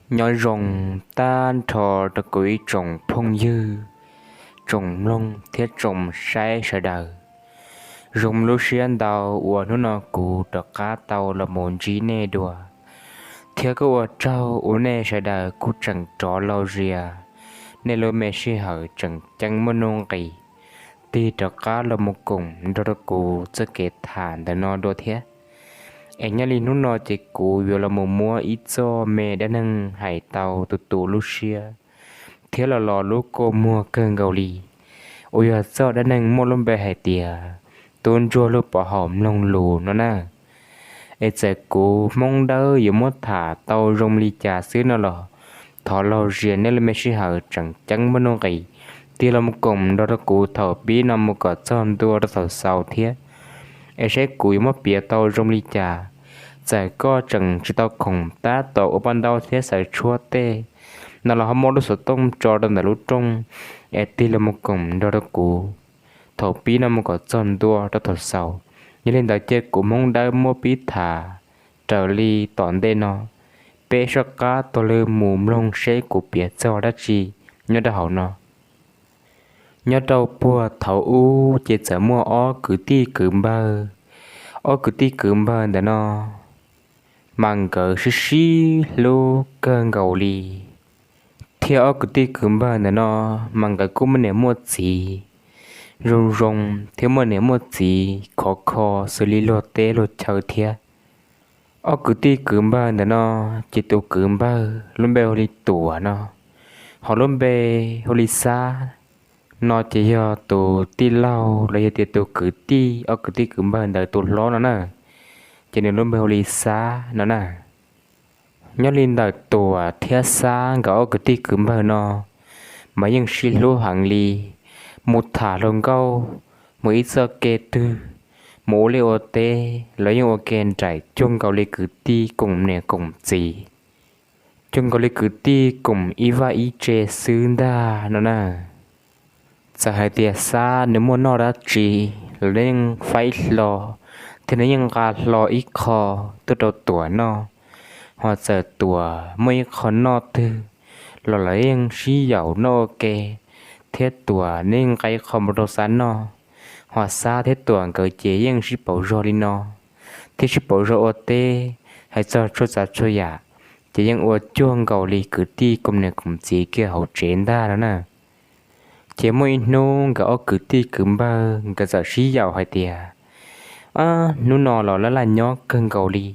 Nyob zoo tag nrho rau kuv ib tsoom phooj ywg, tsoom mloog thiab tsoom saib sawv daws. Zoo lub siab ntau uas hnub no kuv rov qab tau los mus ntsib nej dua, thiab kuj ua tsaug uas nej sawv daws kuj tseem rov lau zias nej lub me sij hawm tseem ceeb muaj nuj nqis tig rov qab los mus koom nrog rau kuv txoj kev tham ntawm no dua thiab. Es nyob li hnub no ces kuv yuav los mus muab ib txoj me dab neeg hais tau tus tus lub siab thiab los los lub kua muag kawg nkaus li, uas yog txoj dab neeg muaj lub npe hais tias tub ntsuag lub pov haum mloog lus no na. Es txawm kuv Hmoob Dawb yuav muab tham tau zoo li cas xwb no los thov lau zias nej lub me sij hawm tseem ceeb muaj nuj nqis tig los mus koom nrog rau kuv thaum pib no mus kom txog ntua rau thaum xaus thiab. Es saib kuv yuav muab piav tau zoo li cas. Txawm koj tseem tsis tau khoom tab tom ua paj ntaub thiab xaws tshuab tej no los ho muab lub xov tooj tso rau ntawm lub rooj es tig los mus koom nrog rau kuv thaum pib no mus kom txog ntua rau thaum xaus. Yog li ntawd ces kuv Hmoob Dawb muab pib tham raws li tom ntej no, peb soj qab taug lw mus mloog seb kuv piav txog dab tsi nyob rau hauv no. Nyob rau puag thaum ub ces txawm muaj ob kwv tij kwv npawg. Ob kwv tij kwv npawg ntawm no mas nkawd sib sib hlub kawg nkaus li, thiab ob kwv tij kwv npawg ntawm no mas nkawd kuj muaj niam muaj txiv zoo zoo thiab muaj niam muaj txiv khov kho xws li luag teb luag chaw thiab. Ob kwv tij kwv npawg ntawm no ces tus kwv npawg lub npe hu li Tuam no, ho lub npe hu li Xab no ces yog tus tij laug los yog tias tus kwv tij ob kwv tij kwv npawg ntawd tus hlob no na, ces nws lub npe hu li Xab no na. Nyob li ntawm Tuam thiab Xab nkawd ob kwv tij kwv npawg no mas yeej sib hlub heev li, mus tham hluas nkauj, mus ib txoj kev twg, mus ua liaj ua teb los yeej ua ke nraim cuag nkaus li kwv tij koom niam koom txiv, cuag nkaus li kwv tij koom ib vaj ib tse xwb ntag no na. Txawm hais tias Xab nws muaj noj dab tsi los nws yeej faib hlo thiab nws yeej nqa hlo ib qho tuaj rau Tuam noj, ho txawm Tuam muaj ib qho noj twg los lawv yeej sib yaum noj ua ke, thiab Tuam nws yeej nqa ib qho mus rau Xab noj, ho Xab thiab Tuam nkawd ces yeej sib pauv zog li no, thiab sib pauv zog ua teb, hais txog txhua tsav txhua yam ces yeej ua cuag nkaus li kwv tij koom niam koom txiv kiag hauv tsev ntag no na. Ces muaj ib hnub nkawd ob kwv tij kwv npawg nkawd txawm sib yaum hais tias, Ab, hnub no los laj laj nyob kawg nkaus li,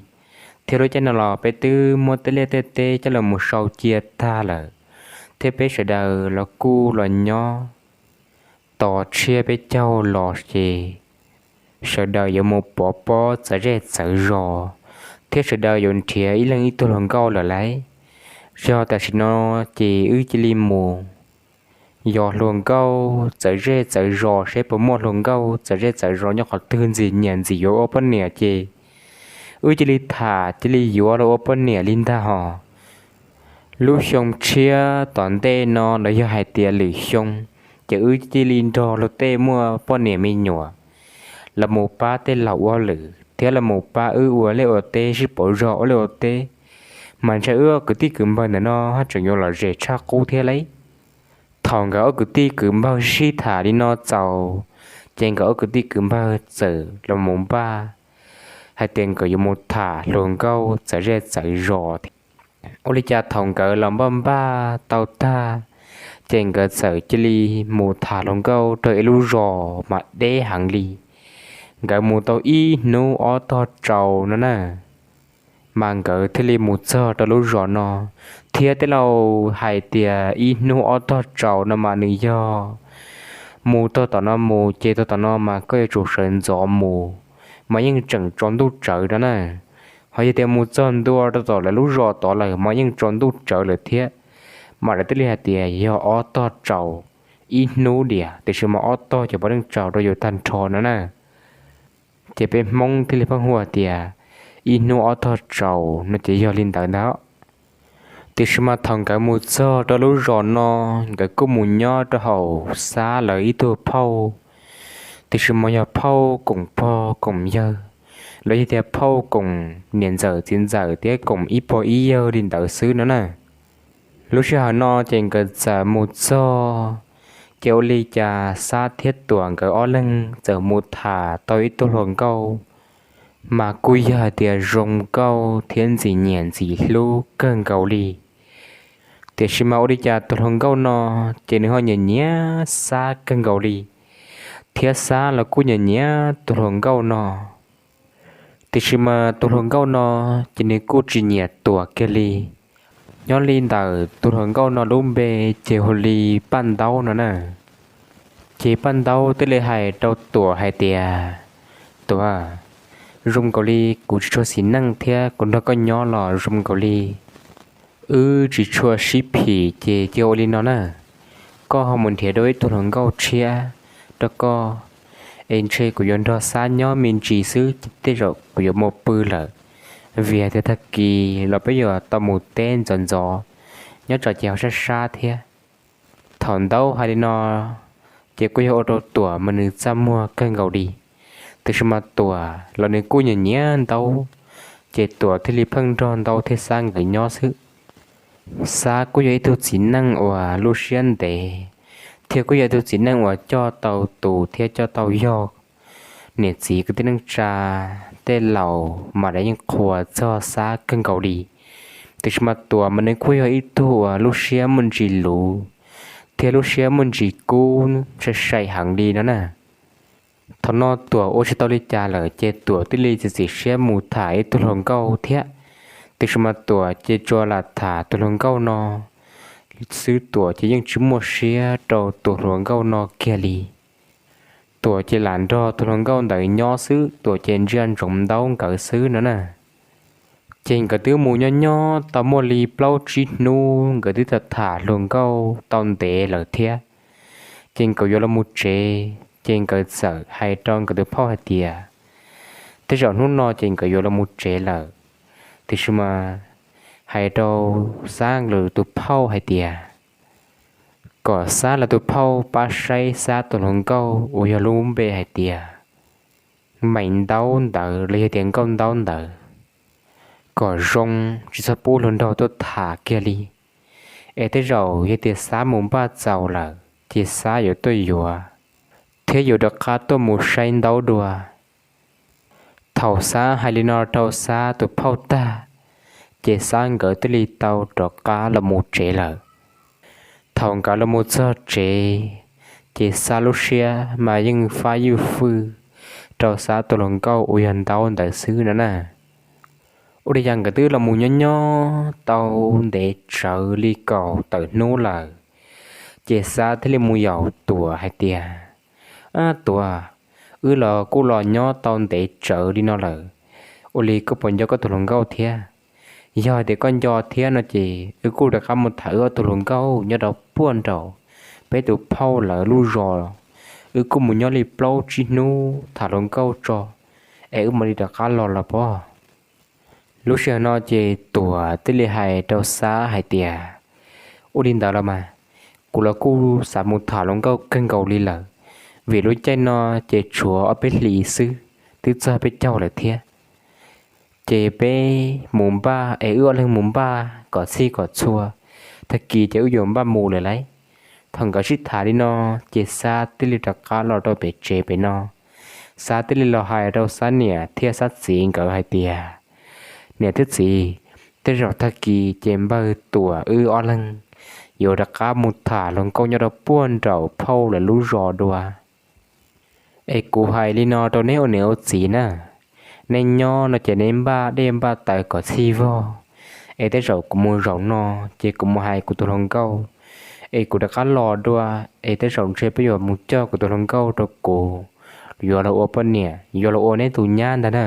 thiab lub caij no los peb twb muab tej liaj tej teb coj los mus sau cia tag lawm, thiab peb sawv daws los kuj los nyob tos tshiab peb caug los ces sawv daws yuav mus pov pob txawv zej txawv zos, thiab sawv daws yuav nrhiav ib leeg ib tug hluas nkauj lawm lauj. Yog tam sim no ces wb cia li mus yos hluas nkauj txawv zej txawv zos seb puas muaj hluas nkauj txawv zej txawv zos nyob qhov twg ntxim nyiam ntxim yuav ua poj niam ces wb cia li tham cia li yuav los ua poj niam li ntag hos. Lub xyoo tshiab tom ntej no los yog hais tias lwm xyoo, ces wb cia li nrog luag tej muaj poj niam me nyuam los mus pab tej laus ua lwm thiab los mus pab wb ua liaj ua teb sib pauv zog ua liaj ua teb, mas ntshai wb ob kwv tij kwv npawg ntawm no haj tseem yuav lom zem tshaj qub thiab lauj. Thaum nkawd ob kwv tij kwv npawg sib tham li no txaus, ces nkawd ob kwv tij kwv npawg txawm los mus npaj hais tias nkawd yuav mus tham hluas nkauj txawv zej txawv zos thiab. Ua li cas thaum nkawd los npaj npaj tau tag, ces nkawd txawm cia li mus tham hluas nkauj rau ib lub zos mas deb heev li. Nkawd mus tau ib hnub ob tog tsaus no na, mas nkawd thiaj li mus txog rau lub zos no. Thiab tej laus hais tias ib hnub ob tog tsaus no mas nws yog mus tog tom no mus ces tog tom no mas koj yuav tsum sawv ntxov mus, mas yeej tseem tsaus ntuj tsawv no na. Ho yog tias mus txog ntua rau tom lawv lub zos tod lawm mas yeej tsaus ntuj tsawv lawm thiab, mas lawv thiaj li hais tias yog ob tog tsaus ib hnub diam, tiam sis mas ob tog ces puav leej tsaus rau yus tag nrho no na. Ces peb Hmoob thiaj li pheej hu tias ib hnub ob tog tsaus no ces yog li ntawd ntag. Tiam sis mas thaum nkawd mus txog rau lub zos no, nkawd kuj mus nyob rau hauv Xab lawv ib tug phauj, tiam sis mas yog phauj koom pog koom yawg, los yog tias phauj koom niam ntxawm txiv ntxawm thiab koom ib pog ib yawg li ntawd xwb no na. Lub sij hawm no ces nkawd txawm mus txog, ces ua li cas Xab thiab Tuam nkawd ob leeg txawm mus tham tau ib tug hluas nkauj, mas kuj yog hais tias zoo nkauj thiab ntxim nyiam ntxim hlub kawg nkaus li. Tiam sis mas ua li cas tus hluas nkauj no ces nws ho nyiam nyiam Xab kawg nkaus li, thiab Xab los kuj nyiam nyiam tus hluas nkauj no. Tiam sis mas tus hluas nkauj no ces nws kuj tsis nyiam Tuam kiag li. Nyob li ntawm tus hluas nkauj no lub npe ces hu li Paj Ntaub no na. Ces Paj Ntaub thiaj li hais rau Tuam hais tias, Tuam, zoo nkaus li kuv tsis tshua xis neej thiab kuv nrog koj nyob los zoo nkaus li wb tsis tshua sib phim, ces cia ua li no na, koj ho mus nrhiav dua ib tug hluas nkauj tshiab rau koj, es ntshe kuv yuav nrog Xab nyob me ntsis xwb, tej zaum kuv yuav mus pw lawm, vim hais tias tag kis los peb yuav tau mus teb ntxov ntxov nyob tsam ces ho sab sab thiab. Thaum Ntaub hais li no, ces kuj yog ua rau Tuam mas nws txaj muag kawg nkaus li. Tiam sis mas Tuam los nws kuj nyiam nyiam Ntaub, ces Tuam thiaj li pheej nrog Ntaub thiab Xab nkawd nyob xwb. Xab kuj yog ib tug txiv neej uas lub siab ntev, thiab kuj yog ib tug txiv neej uas coj tau tus thiab coj tau yog. Niam txiv kwv tij neej tsa, tej laus mas lawv yeej qhuas txog Xab kawg nkaus li. Tiam sis mas Tuam mas nws kuj yog ib tug uas lub siab muaj ntsis luv, thiab lub siab muaj ntsis kub sai sai heev li no na. Thaum no Tuam ua tsis tau li cas lawm ces Tuam thiaj li txiav txim siab mus tham ib tug hluas nkauj thiab. Tiam sis mas Tuam ces tsuas lam tham tus hluas nkauj no xwb, Tuam ces yeej tsis muaj siab rau tus hluas nkauj no kiag li. Tuam ces lam nrog tus hluas nkauj ntawd nyob xwb, Tuam ces ntsia ntsoov Ntaub nkawd xwb no na. Ces nkawd twb mus nyob nyob tau muaj li plaub tsib hnub, nkawd twb tham tham hluas nkauj tau ntev lawm thiab. Ces nkawd yuav los mus tsev, ces nkawd txawm hais rau nkawd tus phauj hais tias, tej zaum hnub no ces nkawd yuav los mus tsev lawm. Tiam sis mas hais rau Xab lawv tus phauj hais tias, kom Xab lawv tus phauj pab saib Xab tus hluas nkauj uas yog lub npe hais tias Meem Ntaub ntawd los yog tias Nkauj Ntaub ntawd, kom zoo, tsis txhob pub hluas nraug tuaj tham kiag li. Es tej zaum yog tias Xab mus npaj txaus lawm ces Xab yuav tuaj yuav, thiab yuav rov qab tuaj mus saib Ntaub dua. Thaum Xab hais li no rau Xab tus phauj tag, ces Xab nkawd thiaj li tau rov qab los mus tsev lawm. Thaum nkawd los mus txog tsev, ces Xab lub siab mas yeej fab ywj fwj rau Xab tus hluas nkauj uas yog Ntaub ntawd xwb no na. Ua li cas nkawd twb los mus nyob nyob tau ntev tsawv li kaum tawm hnub lawm, ces Xab thiaj li mus yaum Tuam hais tias, Ab Tuam, wb los kuj los nyob tau ntev tsawv li no lawm, ua li koj puas nco koj tus hluas nkauj thiab? Yog hais tias koj nco thiab no ces wb kuj rov qab mus tham wb ob tug hluas nkauj nyob rau puag nraum peb tus phauj lawv lub zos. Wb kuj mus nyob li plaub tsib hnub tham hluas nkauj tso, es wb mam li rov qab los los pob. Lub sij hawm no ces Tuam thiaj li hais rau Xab hais tias, ua li ntawd los mas, kuv los kuj xav mus tham hluas nkauj kawg nkaus li lawm, vim lub caij no ces tshuav ob peb hlis xwb twb txog peb caug lawm thiab. Ces peb mus npaj es wb ob leeg mus npaj kom txhij kom txhua, tag kis ces wb yuav npaj mus lawm lauj. Thaum nkawd sib tham li no, ces Xab thiaj li rov qab los rau pem tsev pem no. Xab thiaj li los hais rau Xab niam thiab Xab txiv nkawd hais tias, niam thiab txiv, tej zaum tag kis ces npawg Tuam wb ob leeg yuav rov qab mus tham hluas nkauj nyob rau puag nraum phauj lawv lub zos dua. Es kuv hais li no rau neb ua niam ua txiv na, nej nyob no ces neb npaj dej npaj taws kom txhij vog, es tej zaum kuv mus zaum no, ces kuv mus hais kuv tus hluas nkauj, es kuv rov qab los dua, es tej zaum ntshe peb yuav mus coj kuv tus hluas nkauj rau kuv, yuav los ua poj niam, yuav los ua neb tus nyab ntag na.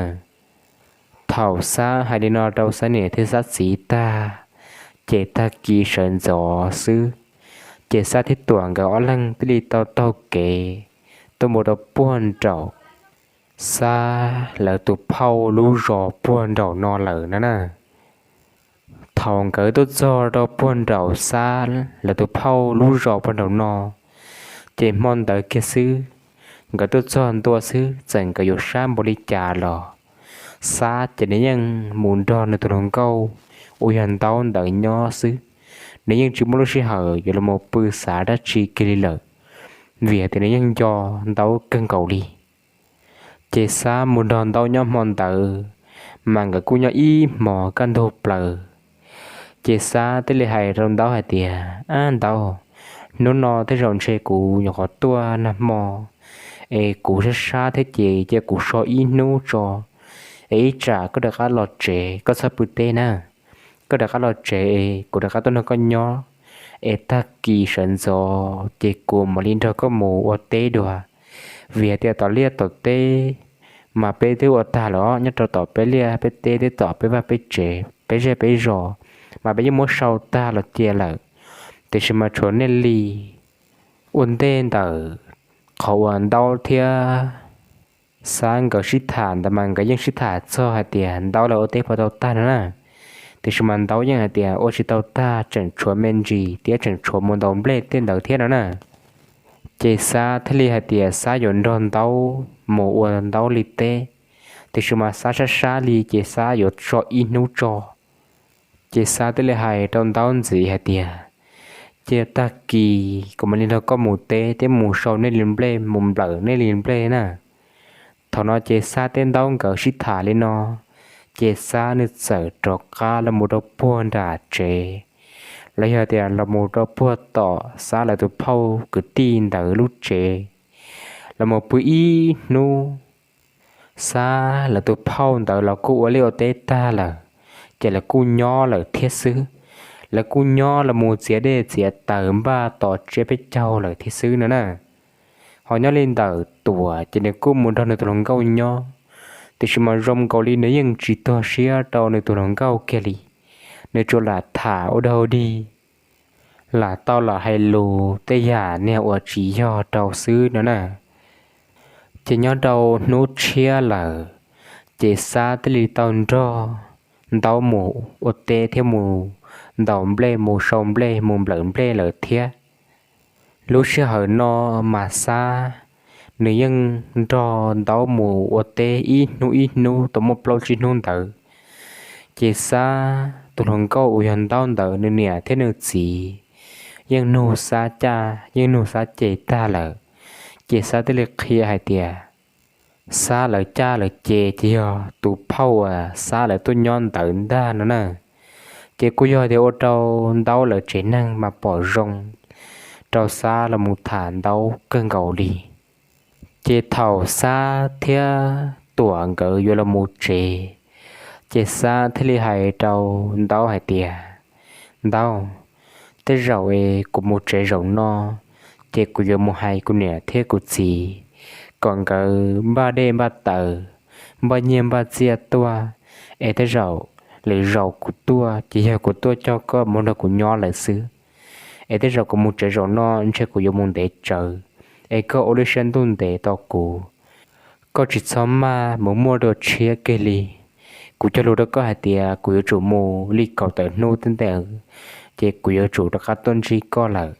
Thaum Xab hais li no rau Xab niam thiab Xab txiv tag, ces tag kis sawv ntxov xwb, ces Xab thiab Tuam nkawd ob leeg thiaj li tau taug kev tuaj mus rau puag nraum Xab lawv tus phauj lub zos puag nraum no lawm na na. Thaum nkawd tuaj txog rau puag nraum Xab lawv tus phauj lub zos puag nraum no, ces hmo ntawd kiag xwb, nkawd tuaj txog ntua xwb txawm nkawd yuav sab npaum li cas los, Xab ces nws yeej mus nrog nws tus hluas nkauj uas yog Ntaub ntawd nyob xwb. nws yeej tsis muaj lub sij hawm yuav los pw xav dab tsi kiag li lawm, vim hais tias nws yeej nco Ntaub kawg nkaus li. Ces Xab mus nrog Ntaub nyob hmo ntawd, mas nkawd kuj nyob ib hmos kaj ntug plaws. Ces Xab thiaj li hais rau Ntaub hais tias, Ab Ntaub, hnub no tej zaum ntshe kuv nyuam qhuav tuaj nag hmo es kuv sab sab thiab ces cia kuv so ib hnub tso, es ib tsam koj rov qab los tsev koj txhob pw teb na. Koj rov qab los tsev es kuv rov qab tuaj nrog koj nyob, es tag kis sawv ntxov ces kuv mam li nrog koj mus ua teb dua. Vim hais tias tom liaj tom teb mas peb twb ua tag lawm os, nyob rau tom peb liaj peb teb thiab tom peb vaj peb tsev peb zej peb zos mas peb yeej muab sau tag los cia lawm, tiam sis mas tshuav nej li. Ua ntej ntawm qhov uas Ntaub thiab Xab nkawd sib tham ntawd mas nkawd yeej sib tham txog hais tias Ntaub lawv ua teb puas tau tag no na. Tiam sis mas Ntaub yeej hais tias ua tsis tau tag, tseem tshuav me ntsis thiab tseem tshuav mus ntaus nplej tej ntawd thiab no na. Ces Xab thiaj li hais tias Xab yuav nrog Ntaub mus ua Ntaub li teb, tiam sis mas Xab sab sab li ces Xab yuav so ib hnub tso. Ces Xab thiaj li hais rau Ntaub ntxiv hais tias, Cia tag kis kuv mam li nrog koj mus teb thiab mus sau nej li nplej mus nplawm nej li nplej na. Thaum no ces Xab thiab Ntaub nkawd sib tham li no, ces Xab nws txawm rov qab los mus rau puag nram tsev, los yog tias los mus rau puag tom Xab lawv tus phauj kwv tij ntawd lub tsev, los mus pw ib hnub. Xab lawv tus phauj ntawd los kuj ua liaj ua teb tag lawm, ces lawv kuj nyob lawm thiab xwb. Lawv kuj nyob los mus txiav dej txiav taws npaj tos tsiab peb caug lawm thiab xwb no na. Ho nyob li ntawm Tuam ces nws kuj mus nrog nws tus hluas nkauj nyob, tiam sis mas zoo nkaus li nws yeej tsis tuag siab rau nws tus hluas nkauj kiag li. Nws tsuas lam tham ua dog dig, lam tau los hais lus tej yam niag uas tsis yog rau xwb no na. Ces nyob rau hnub tshiab lawm, ces Xab thiaj li tau nrog Ntaub mus ua teb thiab mus ntaus nplej mus sau nplej mus nplawm nplej lawm thiab. Lub sij hawm no mas Xab nws yeej nrog Ntaub mus ua teb ib hnub ib hnub tau muaj plaub tsib hnub ntawd. Ces Xab tus hluas nkauj uas yog Ntaub ntawd nws niam thiab nws txiv yeej nug Xab caj yeej nug Xab ceg tag lawm. Ces Xab thiaj li qhia hais tias Xab lawv caj lawv ceg ces yog tus phauj uas Xab lawv tuaj nyob ntawd ntag no na. Ces kuj yog tias ua rau Ntaub lawv tsev neeg mas pom zoo rau Xab los mus tham Ntaub kawg nkaus li. Ces thaum Xab thiab Tuam nkawd yuav los mus tsev, ces Xab thiaj li hais rau Ntaub hais tias, Ntaub, tej zaum es kuv mus tsev zaum no, ces kuv yuav mus hais kuv niam thiab kuv txiv kom nkawd npaj dej npaj taws, npaj nyiaj npaj txiaj tuaj, es tej zaum lwm zaus kuv tuaj ces yog kuv tuaj coj koj mus nrog kuv nyob lawm xwb. Es tej zaum kuv mus tsev zaum no ntshe kuv yuav mus ntev tsawv, es koj ua lub siab ntuj ntev tos kuv. Koj tsis txhob maj mus muaj dua tshiab kiag li. Kuv cog lus rau koj hais tias kuv yuav tsum mus li kaum tawm hnub tib ntev, ces kuv yuav tsum rov qab tuaj ntsib koj lawm.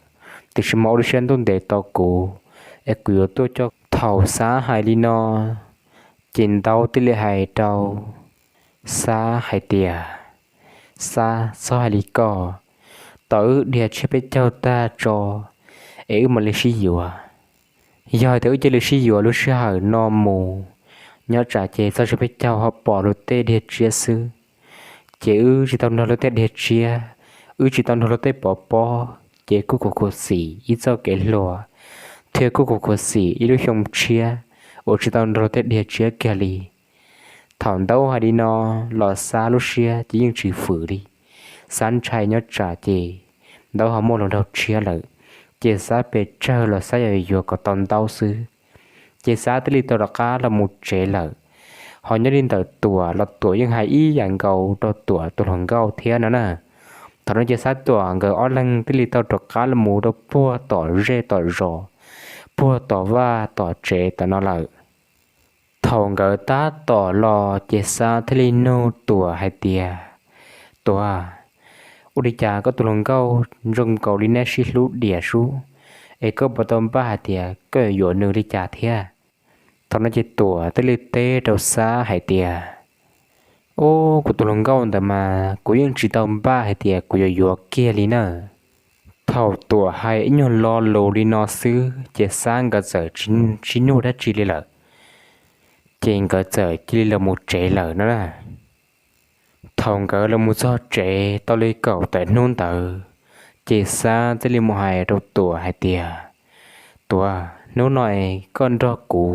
Tiam sis mas ua lub siab ntuj ntev tos kuv, es kuv yuav tuaj coj. Thaum Xab hais li no, ces Ntaub thiaj li hais rau Xab hais tias, Xab, txhob hais li ko, tos wb dhia tsiab peb caug tag tso, es wb mam li sib yuav. Yog hais tias wb cia li sib yuav lub sij hawm no mus, nyob tsam ces txog tsiab peb caug ho pom luag tej dhia tsiab xwb, ces wb tsis tau nrog luag tej dhia tsiab, wb tsis tau nrog luag tej pov pob, ces kuj khuv khuv xim ib txoj kev hluas, thiab kuj khuv khuv xim ib lub xyoo tshiab uas tsis tau nrog luag tej dhia tsiab kiag li. Thaum Ntaub hais li no los Xab lub siab ces yeej tsis fwm li. Xab ntshai nyob tsam ces Ntaub ho muaj hluas nraug tshiab lawm, ces Xab pes tsawg los Xab yuav yuav kom tau Ntaub xwb. Ces Xab thiaj li tau rov qab los mus tsev lawm. Ho nyob li ntawm Tuam los Tuam yeej hais ib yam nkaus rau Tuam tus hluas nkauj thiab no na. Thaum no ces Xab Tuam nkawd ob leeg thiaj li tau rov qab los mus rau puag tom zej tom zos, puag tom vaj tom tsev tom no lawm. Thaum nkawd tab tom los ces Xab thiaj li nug Tuam hais tias, Tuam, ua li cas koj tus hluas nkauj zoo nkaus li neb sib hlub diam sub, es koj puas tau npaj hais tias koj yuav yuav nws li cas thiab? Thaum no ces Tuam thiaj li teb rau Xab hais tias, Ub, kuv tus hluas nkauj ntawd mas kuv yeej tsis tau npaj hais tias kuv yuav yuav kiag li na. Thaum Tuam hais ib nyuag lo lus li no xwb ces Xab nkawd txawm tsis nug dab tsi li lawm, ces nkawd txawm cia li los mus tsev lawm no na. Thaum nkawd los mus txog tsev tau li kaum tawm hnub ntawd, ces Xab thiaj li mus hais rau Tuam hais tias, Tuam, hnub no es koj nrog kuv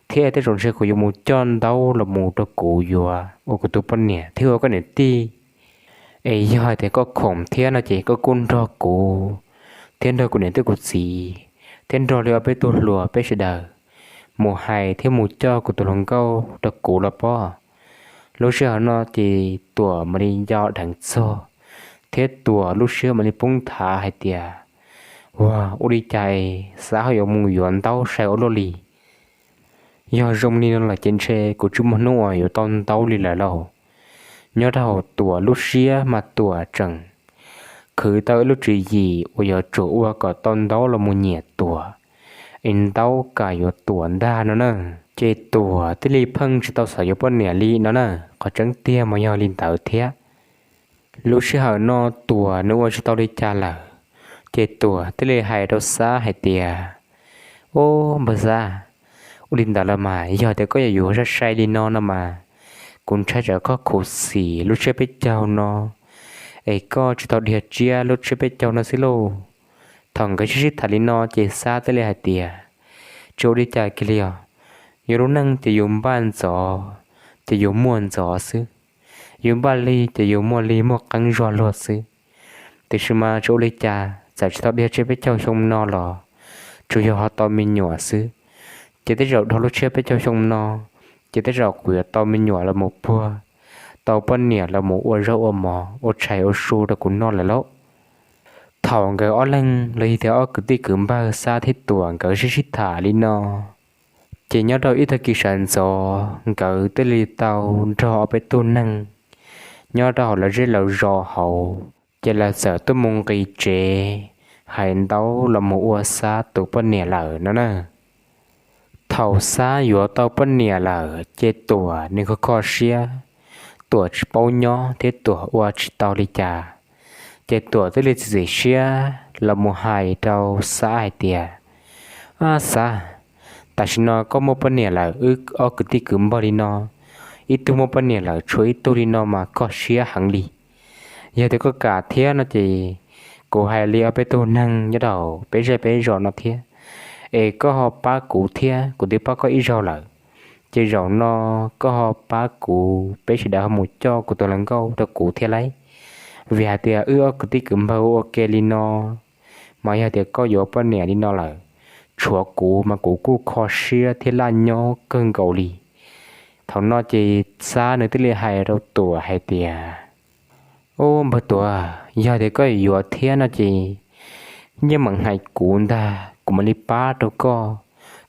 thiab, tej zaum ntshe kuv yuav mus coj ntaub los mus rau kuv yuav ua kuv tus poj niam thiab ua koj niam tij. Es yog hais tias koj khoom thiab no ces koj kuj nrog kuv thiab nrog kuv niam thiab kuv txiv thiab nrog li ob peb tug hluas peb sawv daws mus hais thiab mus coj kuv tus hluas nkauj rau kuv los pob. Lub sij hawm no ces Tuam mam li nco dheev txog, thiab Tuam lub siab mam li poob nthav hais tias, Ua, ua li cas Xab ho yuav mus yuav ntaub sai ua luaj li? Yog zoo li no lawm ces ntshe kuv tsis muaj hnub uas yuav tau ntaub li lawm lauj. Nyob rau hauv Tuam lub siab mas Tuam tseem khwv tau ib lub tswv yim uas yuav tsum ua kom tau ntaub los mus nyiam Tuam, es ntaub kam yuav Tuam ntag no na. Ces Tuam thiaj li pheej tsis tau xav yuav poj niam li no na. Qhov tseeb tiag mas yog li ntawd thiab. Lub sij hawm no Tuam nws ua tsis tau li cas lawm, ces Tuam thiaj li hais rau Xab hais tias, Ub, npawg Xab, ua li ntawd los mas yog tias koj yuav yuav sai sai li no no mas, kuv ntshai tsam koj khuv xim lub tsiab peb caug no es koj tsis tau dhia tsiab lub tsiab peb caug no xwb lauj. Thaum nkawd sib sib tham li no ces Xab thiaj li hais tias, Tsis ua li cas kiag li os. Yus lub neej ces yus npaj ntxov ces yus muaj ntxov xwb, yus npaj lig ces yus muaj lig muaj qeeb zog luag xwb. Tiam sis mas tsis ua li cas, txawm tsis tau dhia tsiab peb caug xyoo no los tsuas yog ho tau me nyuam xwb. Ces tej zaum dhau lub tsiab peb caug xyoo no, ces tej zaum kuv yuav tau me nyuam los mus puag, tau poj niam los mus ua zaub ua mov ua tshais ua su rau kuv noj lawm lauj. Thaum nkawd ob leeg los yog tias ob kwv tij kwv npawg Xab thiab Tuam nkawd sib sib tham li no, ces nyob rau ib tag kis sawv ntxov nkawd thiaj li tau nrog ob peb tug neeg nyob rau hauv lawv zej lawv zos hauv, ces lawv txawm tuaj mus nqis tsev hais ntaub los mus ua Xab tus poj niam lawm no na. Thaum Xab yuav tau poj niam lawm ces Tuam nws kho kho siab, Tuam tsis paub nyob thiab Tuam ua tsis tau li cas. Ces Tuam thiaj li txiav txim siab los mus hais rau Xab hais tias, Ab Xab, tam sim no koj muaj poj niam lawm, wb ob kwv tij kwv npawg li no, ib tug muaj poj niam lawm tshuav ib tug li no mas kho siab heev li. Yog tias koj kam thiab no ces kuv hais li ob peb tug neeg nyob rau peb zej peb zos no thiab, es koj ho pab kuv thiab kuv twb pab koj ib zaug lawm, ces zaum no koj ho pab kuv, peb sawv daws ho mus coj kuv tus hluas nkauj rau kuv thiab lauj. Vim hais tias wb ob kwv tij kwv npawg ua ke li no, mas yog tias koj yuav poj niam li no lawm, tshuav kuv mas kuv kuj kho siab thiab laj nyob kawg nkaus li. Thaum no ces Xab nws thiaj li hais rau Tuam hais tias, Ub npawg Tuam, yog tias koj yuav thiab no ces yeej meem hais kuv ntag, kuv mam li pab rau koj,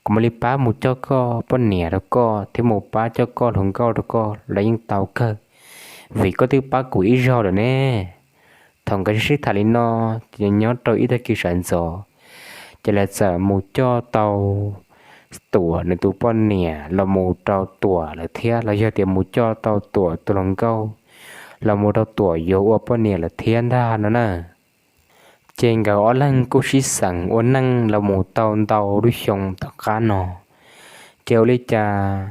kuv mam li pab mus coj koj poj niam rau koj thiab mus pab coj koj hluas nkauj rau koj los yeej tau kawg, vim koj twb pab kuv ib zaug lawm ne. Thaum nkawd sib sib tham li no, ces nyob rau ib tag kis sawv ntxov, ces lawv txawm mus coj tau Tuam nws tus poj niam los mus rau Tuam lawm thiab, los yog tias mus coj tau Tuam tus hluas nkauj los mus rau Tuam yuav ua poj niam lawm thiab ntag no na. Ces nkawd ob leeg kuj sib xeem ua neej los mus tau ntau lub xyoo tom qab no, ces ua li cas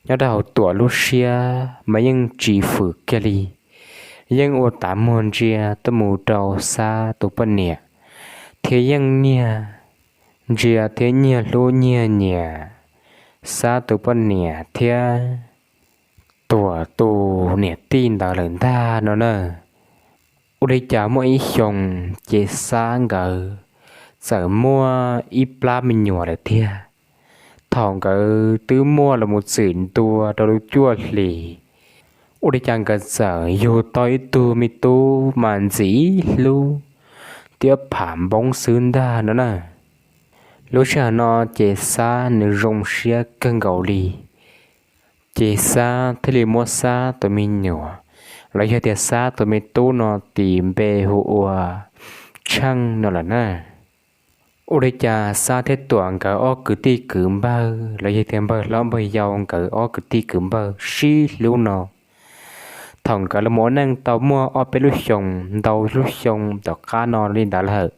nyob rau hauv Tuam lub siab mas yeej tsis fwm kiag li, yeej ua tav muag ntsia tuaj mus rau Xab tus poj niam, thiab yeej nyiag ntsia thiab nyiag hlub nyiag nyiam Xab tus poj niam thiab Tuam tus niam tij ntawd lawm ntag no na. Ua li cas muaj ib xyoos ces Xab nkawd txawm muaj ib plab me nyuam lawm tiag. Thaum nkawd twb muaj los mus txwm ntua rau lub cuaj hlis, ua li cas nkawd txawm yug tau ib tug me tub mas ntxim hlub thiab pham npoob xwb ntag no na. Lub sij hawm no ces Xab nws zoo siab kawg nkaus li. Ces Xab thiaj li muab Xab tus me nyuam los yog tias Xab tus me tub no tis npe hu ua Tsheej no lawm na. Ua li cas Xab thiab Tuam nkawd ob kwv tij kwv npawg los yog tias npawg hlob npawg yau nkawd ob kwv tij kwv npawg sib hlub no, thaum nkawd los mus ua neej tau muaj ob peb lub xyoos ntau lub xyoo tom qab no li ntawd lawm,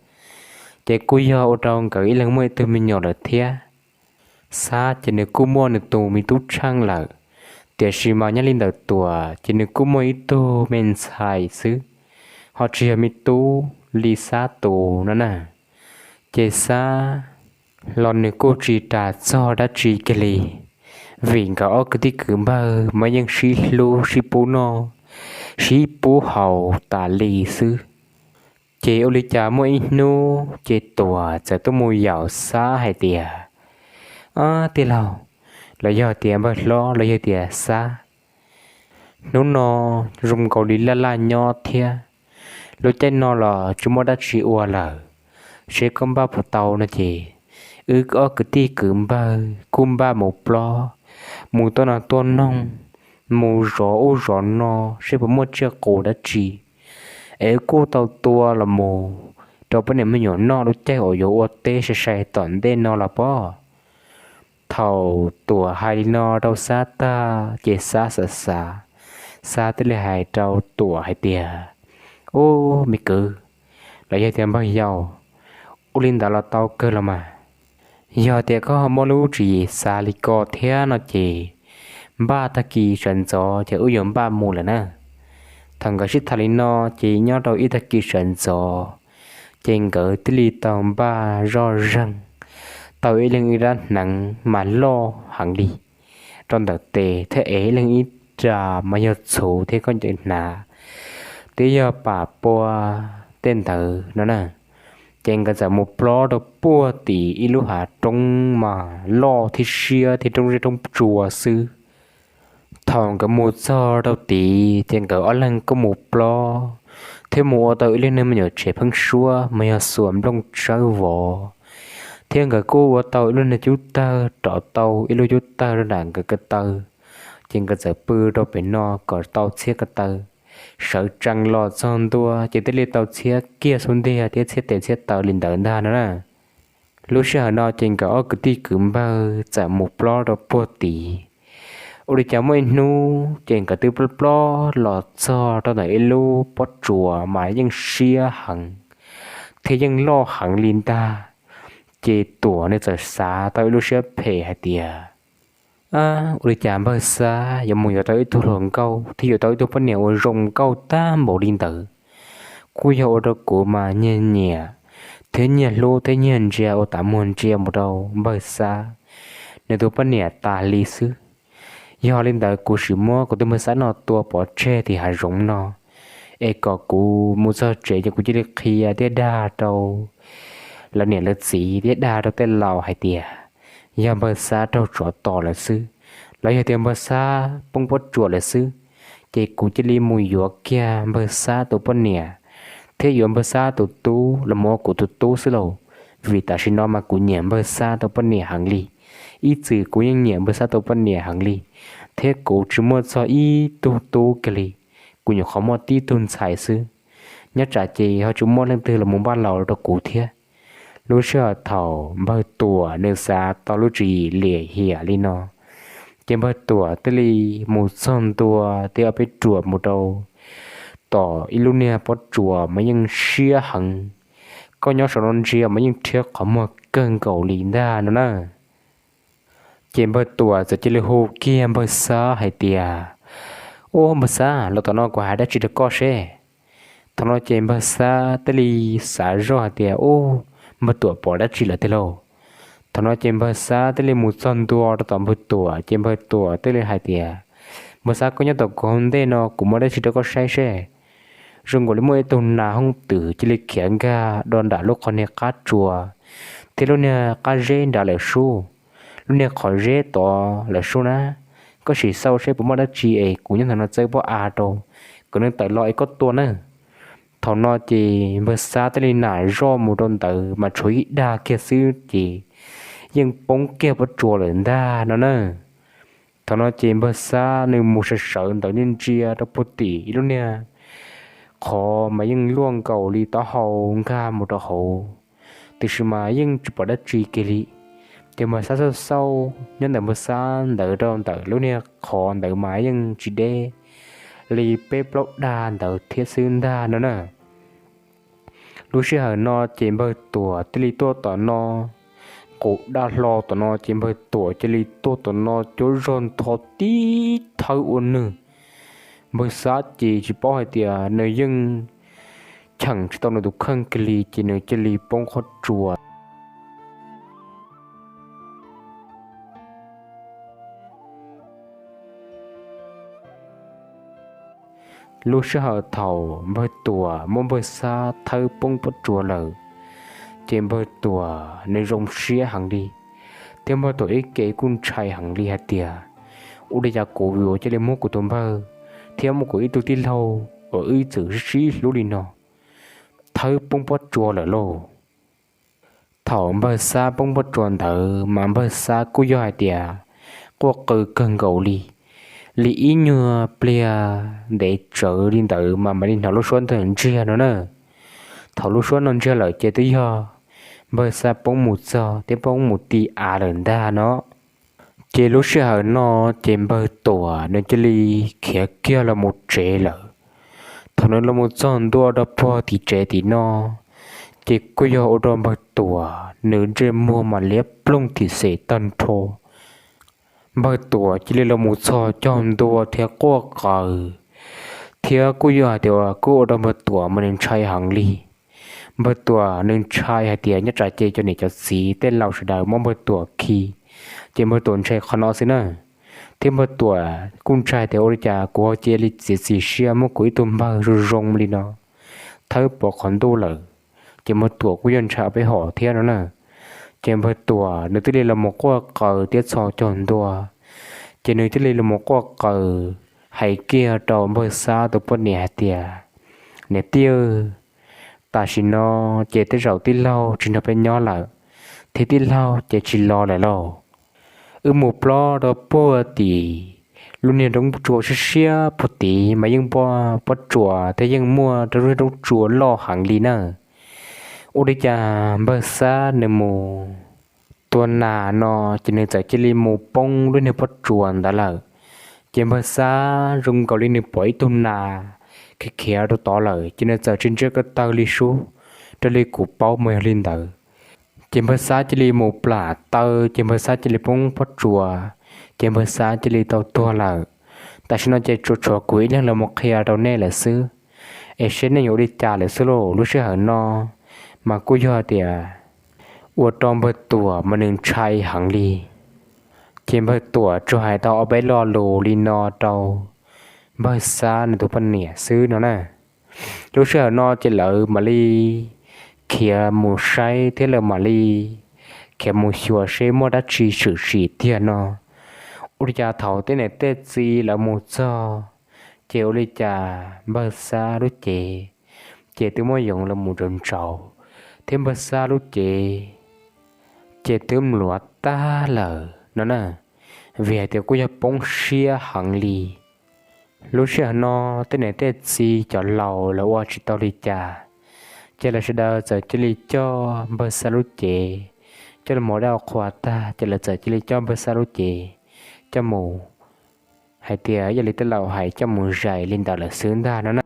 Ces kuj yog ua rau nkawd ib leeg muaj ib tug me nyuam lawm thiab. Xab ces nws kuj muaj nws tus me tub tsheej lawm, tiam sis mas nyob li ntawm Tuam ces nws kuj muaj ib tug me ntxhais xwb, ho tsis yog me tub li Xab tus no na. Ces Xab los nws kuj tsis ras txog dab tsi kiag li, vim nkawd ob kwv tij kwv npawg mas yeej sib hlub sib pub noj, sib pub haus tas li xwb. Ces ua li cas muaj ib hnub ces Tuam txawm tuaj mus yaum Xab hais tias, Ab tij laug, los yog tias npawg hlob los yog tias Xab, hnub no zoo nkaus li laj laj nyob thiab, lub caij no los tsis muaj dab tsi ua lawm, seb koj npaj puas tau no ces wb ob kwv tij kwv npawg kuj npaj mus plob, mus tuaj no tuaj noog, mus zov ub zov no seb puas muaj tsiaj qus dab tsi, es wb kuj tau tua los mus rau poj niam me nyuam noj lub caij uas yuav ua teb sai sai tom ntej no los pob. Thaum Tuam hais li no rau Xab tag ces Xab xav xav, Xab thiaj li hais rau Tuam hais tias, Ub me kwv, los yog tias npawg yau, ua li ntawd los tau kawg los mas. Yog tias koj ho muaj lub tswv yim xav li ko thiab no ces npaj tag kis sawv ntxov ces wb yuav npaj mus lawm na. Thaum nkawd sib tham li no ces nyob rau ib tag kis sawv ntxov ces nkawd thiaj li tau npaj zoj zeeg, tau ib leeg ib rab hneev mas loj heev li rau ntawm tes thiab, es ib leeg ib ra mas yog txhuv thiab koj ncaws hnav thiab yog pam pua tej ntawd no na. Ces nkawd txawm mus plob rau puag tim ib lub hav roob mas loj thiab siab thiab roob zeb roob tsua xwb. Thaum nkawd mus txog rau tid ces nkawd ob leeg kuj mus plob thiab mus ua tau ib lub niag me nyuam tsev pheeb suab mas yog xuas nplooj tsawb vov, thiab nkawd kuj ua tau ib lub niag cub tawg, rov tau ib lub cub tawg rau nram nkawd ko taw. Ces nkawd txawm pw rau pem no kom tau txhiab ko taw. Sawv tsees los txog ntua ces thiaj li tau txhiab kiag xub ntiag thiab txhiab tes txhiab taw li ntawd ntag no na. Lub sij hawm no ces nkawd ob kwv tij kwv npawg txawm mus plob rau puag tid. Ua li cas muaj ib hnub ces nkawd twb plob plob los txog rau ntawm ib lub pob tsuas mas yeej siab heev thiab yeej loj heev li ntag. Ces Tuam nws txawm xav tau ib lub siab phem hais tias, Ab, ua li cas npawg Xab yuav mus yuav tau ib tug hluas nkauj thiab yuav tau ib tug poj niam uas zoo nkauj tag npaum li ntawd, kuj yog ua rau kuv mas nyiag nyiam thiab nyiag hlub thiab nyiag ntsia ua tas muag ntsia mus rau npawg Xab nws tus poj niam tas li xwb. Yog li ntawd kuv sim muab kuv tus npawg Xab no tua pov tseg tim hav zoov no, es kom kuv mus txog tsev ces kuv cia li qhia thiab dag rau lawv niam lawv txiv thiab dag rau tej laus hais tias yog npawg Xab raug tsov tom lawm xwb, los yog tias npawg Xab poob pob tsuas lawm xwb, ces kuv cia li mus yuav kiag npawg Xab tus poj niam thiab yuav npawg Xab tus tub los mus ua kuv tus tub xwb lauj. Vim tam sim no mas kuv nyiam npawg Xab tus poj niam heev li, ib txwm kuv yeej nyiam npawg Xab tus poj niam heev li, thiab kuv tsis muaj txog ib tug tub kiag li, kuv nyuam qhuav muaj tib tug ntxhais xwb. Nyob tsam ces ho tsis muaj leej twg los mus npaj laus rau kuv thiab. Lub sij hawm thaum npawg Tuam nws xav tau lub tswv yim lim hiam li no, ces npawg Tuam thiaj li mus txog ntua thiab ob peb ruam mus rau tom ib lub niag pob tsuas mas yeej siab heev, koj nyob saum no ntsia mas yeej rhiab qhov muag kawg nkaus li ntag no na. Ces npawg Tuam txawm cia li hu kiag npawg Xab hais tias, Ub npawg Xab, los tom no kuv hais dab tsi rau koj seb. Thaum no ces npawg Xab thiaj li xav zoj hais tias, Ub, npawg Tuam pom dab tsi lawm tiag lauj? Thaum no ces npawg Xab thiaj li mus txog ntua rau tom npawg Tuam ces npawg Tuam thiaj li hais tias, Npawg Xab, koj nyob tom kuv hauv ntej no, kuv muab dab tsi rau koj saib seb. Zoo nkaus li muaj ib tug nas hoob twm cia li khiav nkag do nram lub qhov niag qab tsuas thiab lub niag qab zeb nrad lawm sub, lub niag qhov zeb tod lawm sub na. Koj sim xauj seb puas muaj dab tsi es kuv nyob ntawm no txawb pob av rau kom nws tawm los es koj tua nawb. Thaum no ces npawg Xab thiaj li nam zoj mus rau ntawd mas tshuav ib dag kiag xwb ces yeej poob kiag pob tsuas lawm ntag no na. Thaum no ces npawg Xab nws mus sawv sawv ntawd ntsia ntsia rau puag tim ib lub niag qhov mas yeej luaj nkaus li taub hau nkag mus rau hauv, tiam sis mas yeej tsis pom dab tsi kiag li. Ces npawg Xab xauj xauj nyob ntawm npawg Xab ntawd rau ntawm lub niag qhov ntawd mas yeej tsis deb li peb plaub dag ntawd thiab xwb ntag no na. Lub sij hawm no ces npawg Tuam thiaj li tuaj tom no, qus daj hlo tom no ces npawg Tuam cia li tuaj tom no cuab zog ntho tib thawb ua nwg. Npawg Xab ces tsis paub hais tias nws yeej cheem tsis tau nws tus kheej kiag li ces nws cia li poob qhov tsua. Lub sij hawm thaum npawg Tuam muab npawg Xab thawb poob pob tsuas lawm, ces npawg Tuam nws zoo siab heev li, thiab npawg Tuam ib ke kuj ntshai heev li hais tias, ua li cas kuv yuav cia li muab kuv tus npawg thiab muab kuv ib tug tij laug uas wb txwm sib hlub li no thawb poob pob tsuas lawm lauj? Thaum npawg Xab poob pob tsuas ntawd mas npawg Xab kuj yog hais tias quaj qw kawg nkaus li. Li ib nyuag pliag ntev tsawv li ntawd mas mam li hnov lub suab ntawd ntsiag no na. Thaum lub suab no ntsiag lawm ces twb yog npawg Xab poob mus txog thiab poob mus ti av lawm ntag no. Ces lub sij hawm no ces npawg Tuam nws cia li khiav kiag los mus tsev lawm. Thaum nws los mus txog ntua rau puag tim tsev tim no, ces kuj yog ua rau npawg Tuam nws ntsej muag mas liab ploog tim xem tag nrho. Npawg Tuam cia li los mus txhos caug ntua thiab quaj qw, thiab kuj yog hais tias kuj ua rau npawg Tuam mas nws ntshai heev li. Npawg Tuam nws ntshai hais tias nyob tsam ces cov niam cov txiv tej laus sawv daws muab npawg Tuam khi, ces npawg Tuam ntshai qhov no xwb na. Thiab npawg Tuam kuj ntshai tias ua li cas kuv ho cia li txiav txim siab muab kuv ib tug npawg zoo zoo li no thawb pov qhov ntuj lawm, ces npawg Tuam kuj yog ntshai peb hom thiab no na. Ces npawg Tuam nws thiaj li los mus quaj qw thiab txhos caug ntua, ces nws thiaj li los mus quaj qw hais kiag rau npawg Xab tus poj niam hais tias, niam tij, tam sim no ces tej zaum tij laug tsis nrog peb nyob lawm, thiab tij laug ces tsis los lawm lauj. Wb mus plob rau puag tim lub niag roob tsua siab siab puag tid mas yeej muaj pob tsuas thiab yeej muaj rau lub niag roob tsua loj heev li na. Ua li cas npawg Xab nws mus tua nas no ces nws txawm cia li mus poob lub niag pob tsuas ntawd lawm. Ces npawg Xab zoo nkaus li nws pom ib tug nas khiav khiav rau tod lawm ces nws txawm tsis ntsia ko taw li sub, raws li kuv paub mas yog li ntawd. Ces npawg Xab cia li mus plam taw ces npawg Xab cia li poob pob tsuas, ces npawg Xab cia li tau tuag lawm. Tam sim no ces tsuas tshuav kuv ib leeg los mus qhia rau nej lawm xwb, es seb nej yuav ua li cas lawm xwb lauj. Lub sij hawm no mas kuj yog tias ua rau npawg Tuam mas nws ntshai heev li. Ces npawg Tuam tsuas hais tau ob peb lo lus li no rau npawg Xab nws tus poj niam xwb no na. Lub sij hawm no ces lawv mam li khiav mus saib thiab lawv mam li khiav mus xyuas seb muaj dab tsi tshwm sim tiag no. Ua li cas thaum tej niam tej txiv lawv mus txog, ces ua li cas npawg Xab lub cev ces twb muab yoov los mus ntsaus ntsaus, thiab npawg Xab lub cev ces twb mluav tag lawm no na, vim hais tias kuj yog poob siab heev li. Lub sij hawm no tej niam tej txiv cov laus lawv ua tsis tau li cas, ces lawv sawv daws txawm cia li coj npawg Xab lub cev coj los mus dab qhua tag ces lawv txawm cia li coj npawg Xab lub cev coj mus, hais tias yog li tej laus hais coj mus zais li ntawd lawm xwb ntag no na.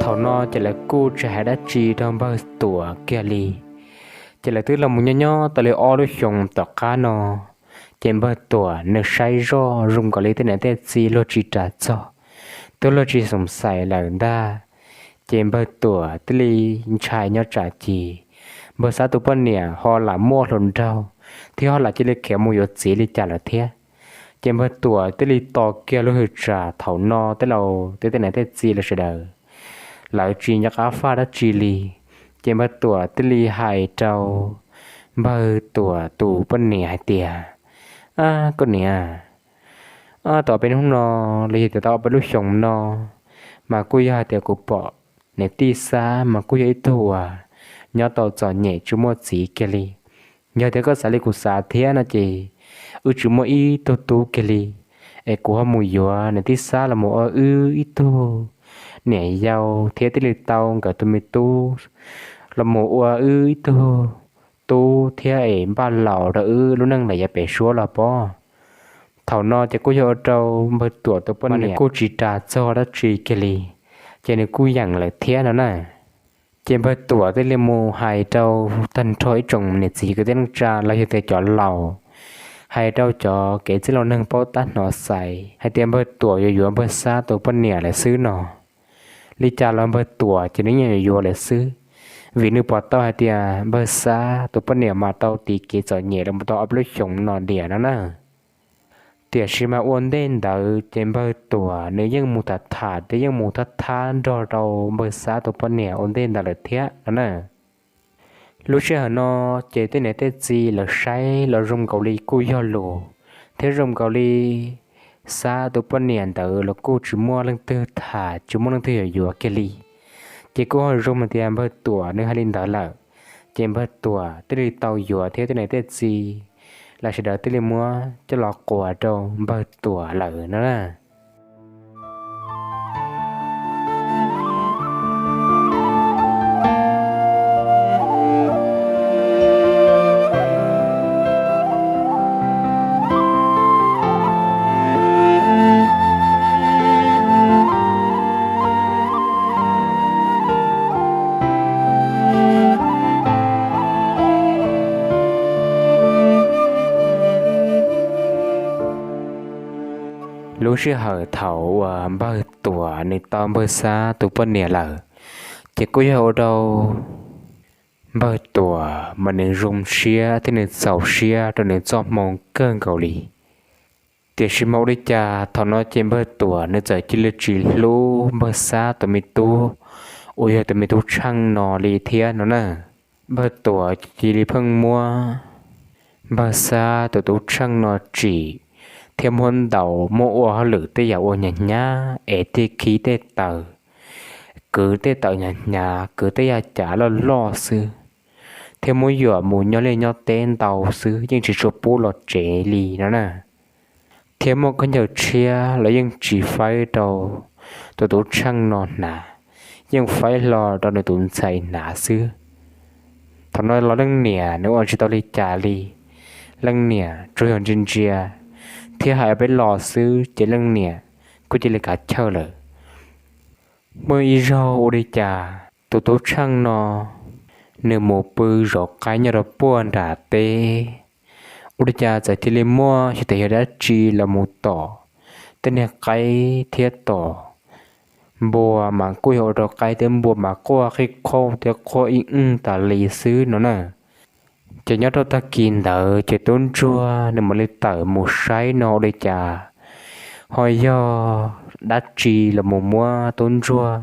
Thaum no ces lawv kuj tsis hais dab tsi rau npawg Tuam kiag li. Ces lawv twb los mus nyob nyob tau li ob lub xyoos tom qab no, ces npawg Tuam nws saib zoj zoo nkaus li tej niam tej txiv luag tsis ras txog, twb luag tsis xoom xais lawm ntag. Ces npawg Tuam thiaj li ntshai nyob tsam ces npawg Xab tus poj niam ho lam muaj hluas nraug thiab ho lam cia li khiav mus yuav txiv li cas lawm thiab. Ces npawg Tuam thiaj li tos kiag lub hwm tsam thaum no tej laus tej niam tej txiv lawv sawv daws, lawv tsis nco qab faj dab tsi li. Ces npawg Tuam thiaj li hais rau npawg Tuam tus poj niam hais tias, Ab koj niam, ab tau peb hnub no los yog tias tau peb lub xyoos no mas kuj yog hais tias kuv pom niam tij Xab mas kuj yog ib tug uas nyob tau txom nyem tsis muaj txiv kiag li. Yog tias koj xav li kuv xav thiab no ces wb tsis muaj ib tug tub kiag li, es kuv ho mus yuav nws tib xab los mus ua wb ib tug niam yau thiab thiaj li tau nkawd tus me tub los mus ua wb ib tug tub thiab es npaj laus rau wb lub neej lawm yav pem suab los pob. Thaum no ces kuj yog ua rau npawg Tuam tus poj niam kuj tsis ras txog dab tsi kiag li, ces nws kuj yeem lawm thiab no na. Ces npawg Tuam thiaj li mus hais rau tag nrho ib tsoom niam txiv kwv tij neej tsa los yog tias cov laus, hais rau cov kev txwj laus neeg paub tab hnov xaiv hais tias npawg Tuam yuav yuav npawg Xab tus poj niam lawm xwb no. Li cas los npawg Tuam ces nws yeej yuav yuav lawm xwb, vim nws pom tau hais tias npawg Xab tus poj niam mas tau tiv kev txom nyem los tau ob peb lub xyoos no diam no na. Tiam sis mas ua ntej ntawd ces npawg Tuam nws yeej mus tham tham thiab yeej mus thab thab nrog rau npawg Xab tus poj niam ua ntej ntawd lawm thiab no na. Lub sij hawm no ces tej niam tej txiv lawv saib los zoo nkaus li kuj yog lus, thiab zoo nkaus li Xab tus poj niam ntawd los kuj tsis muaj leej twg tham tsis muaj leej twg yuav yuav kiag li. Ces kuj ho zoo hais tias npawg Tuam nws hais li ntawd lawm, ces npawg Tuam thiaj li tau yuav thiab tej niam tej txiv los sawv daws thiaj li muab coj los quas rau npawg Tuam lawm no na. Lub sij hawm thaum uas npawg Tuam nws tau npawg Xab tus poj niam lawm, ces kuj yog ua rau npawg Tuam mas nws zoo siab thiab nws txaus siab rau nws txoj hmoo kawg nkaus li. Tiam sis mas ua li cas thaum no ces npawg Tuam nws txawm cia li tsis hlub npawg Xab tus me tub uas yog tus me tub Tsheej no li thiab no na. Npawg Tuam cia li pheej muab npawg Xab tus tub Tsheej no tsim thiab muab ntaus, muab ua hauj lwm tej yam uas hnyav hnyav es thiaj khib tej taws, kwv tej taws hnyav hnyav, kwv tej yam cav loj loj xwb, thiab muab yuam mus nyob liaj nyob teb ntau xwb, yeej tsis tshua pub los tsev li no na. Thiab muaj khaub ncaws tshiab los yeej tsis faib rau tus tub Tsheej no hnav, yeej faib hlo rau nws tus ntxhais hnav xwb. Thaum no los leej niam nws ua tsis tau li cas li, leej niam tsuas yog ntsia ntsia thiab hais peb los xwb ces leej niam kuj cia li kav chawj lawm. Muaj ib zaug ua li cas tus tub Tsheej no nws mus pw zov qaib nyob rau puag nram teb, ua li cas txawm cia li muaj xyov tias yog dab tsi los mus tom tej niag qaib thiab tom npua mas kuj yog ua rau qaib thiab npua mas quaj qhib qhauj thiab quaj ib ntsis tas li xwb no na. Ces nyob rau tag kis ntawd ces tub ntsuag nws mam li tawm mus saib no ua li cas ho yog dab tsi los mus muab tub ntsuag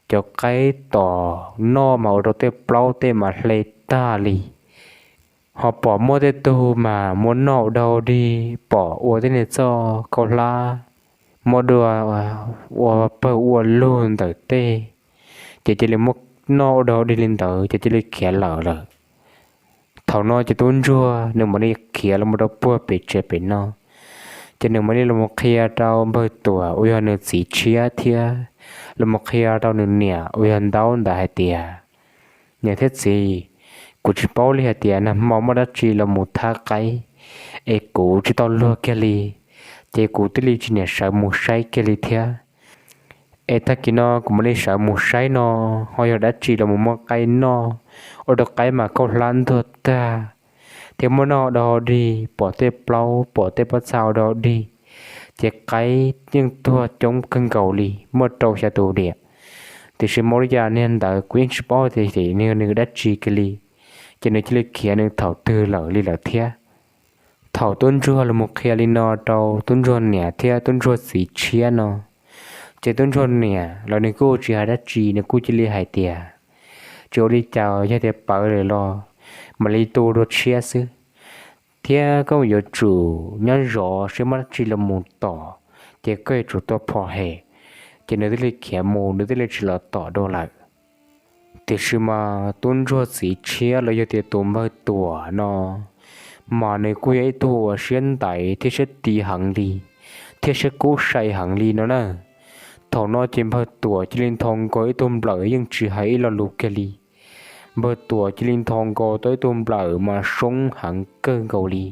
cov qaib tom noj mas ua rau tej plaub tej mas hle tag li. Ho pom muaj tej tug mas muab noj ua dog dig, pom ua tej niag txoj khaub hlab muab dua ua pawg ua lug ntawm tej, ces cia li muab noj ua dog dig li ntawd ces cia li khiav lawm lawm. Thaum no ces tub ntsuag nws mam li khiav los rau puag pem tsev pem no, ces nws mam li los qhia rau npawg Tuam uas yog nws txiv tshiab thiab los qhia rau nws niam uas yog Ntaub ntawd hais tias, niam thiab txiv, kuv tsis paub li hais tias nag hmo muaj dab tsi los mus thab qaib es kuv tsis tau luag kiag li, ces kuv thiaj li tsis niam sawv mus saib kiag li thiab. Es tag kis no kuv mam li sawv mus saib no ho yog dab tsi los mus muab qaib noj, ua rau qaib mas khaub hlab ntuag tag, thiab muab noj dog dig, pom tej plaub pom tej pob txha ua dog dig, ces qaib yeej tuag coob kawg nkaus li, muaj rau xya tus diam. Tiam sis mas ua li cas niag ntawd kuv yeej tsis paub tias nws dab tsi kiag li, ces nws cia li khiav nws thaum twg lawm li lawm thiab. Thaum tub ntsuag los mus qhia li no rau tub ntsuag niam thiab tub ntsuag txiv tshiab no, ces tub ntsuag niam los nws kuj tsis hais dab tsi, nws kuj cia li hais tias, tsis ua li cas, yog tias pawv lawm los mam li tu dua tshiab xwb, thiab koj yuav tsum nyob zov seb muaj dab tsi los mus tom, ces koj yuav tsum tua phom hem. Ces nws thiaj li khiav mus, nws thiaj li tsis los tom dua lawm. Tiam sis mas tub ntsuag txiv tshiab los yog tias tus npawg Tuam no mas nws kuj yog ib tug uas siab ntaiv thiab siab ti heev li, thiab siab kub sai heev li no na. Thaum no ces npawg Tuam cia li nthos nkaus ib tug nplawm yeej tsis hais ib lo lus kiag li. Npawg Tuam cia li nthos nkaus tau ib tug nplawm mas soob heev kawg nkaus li.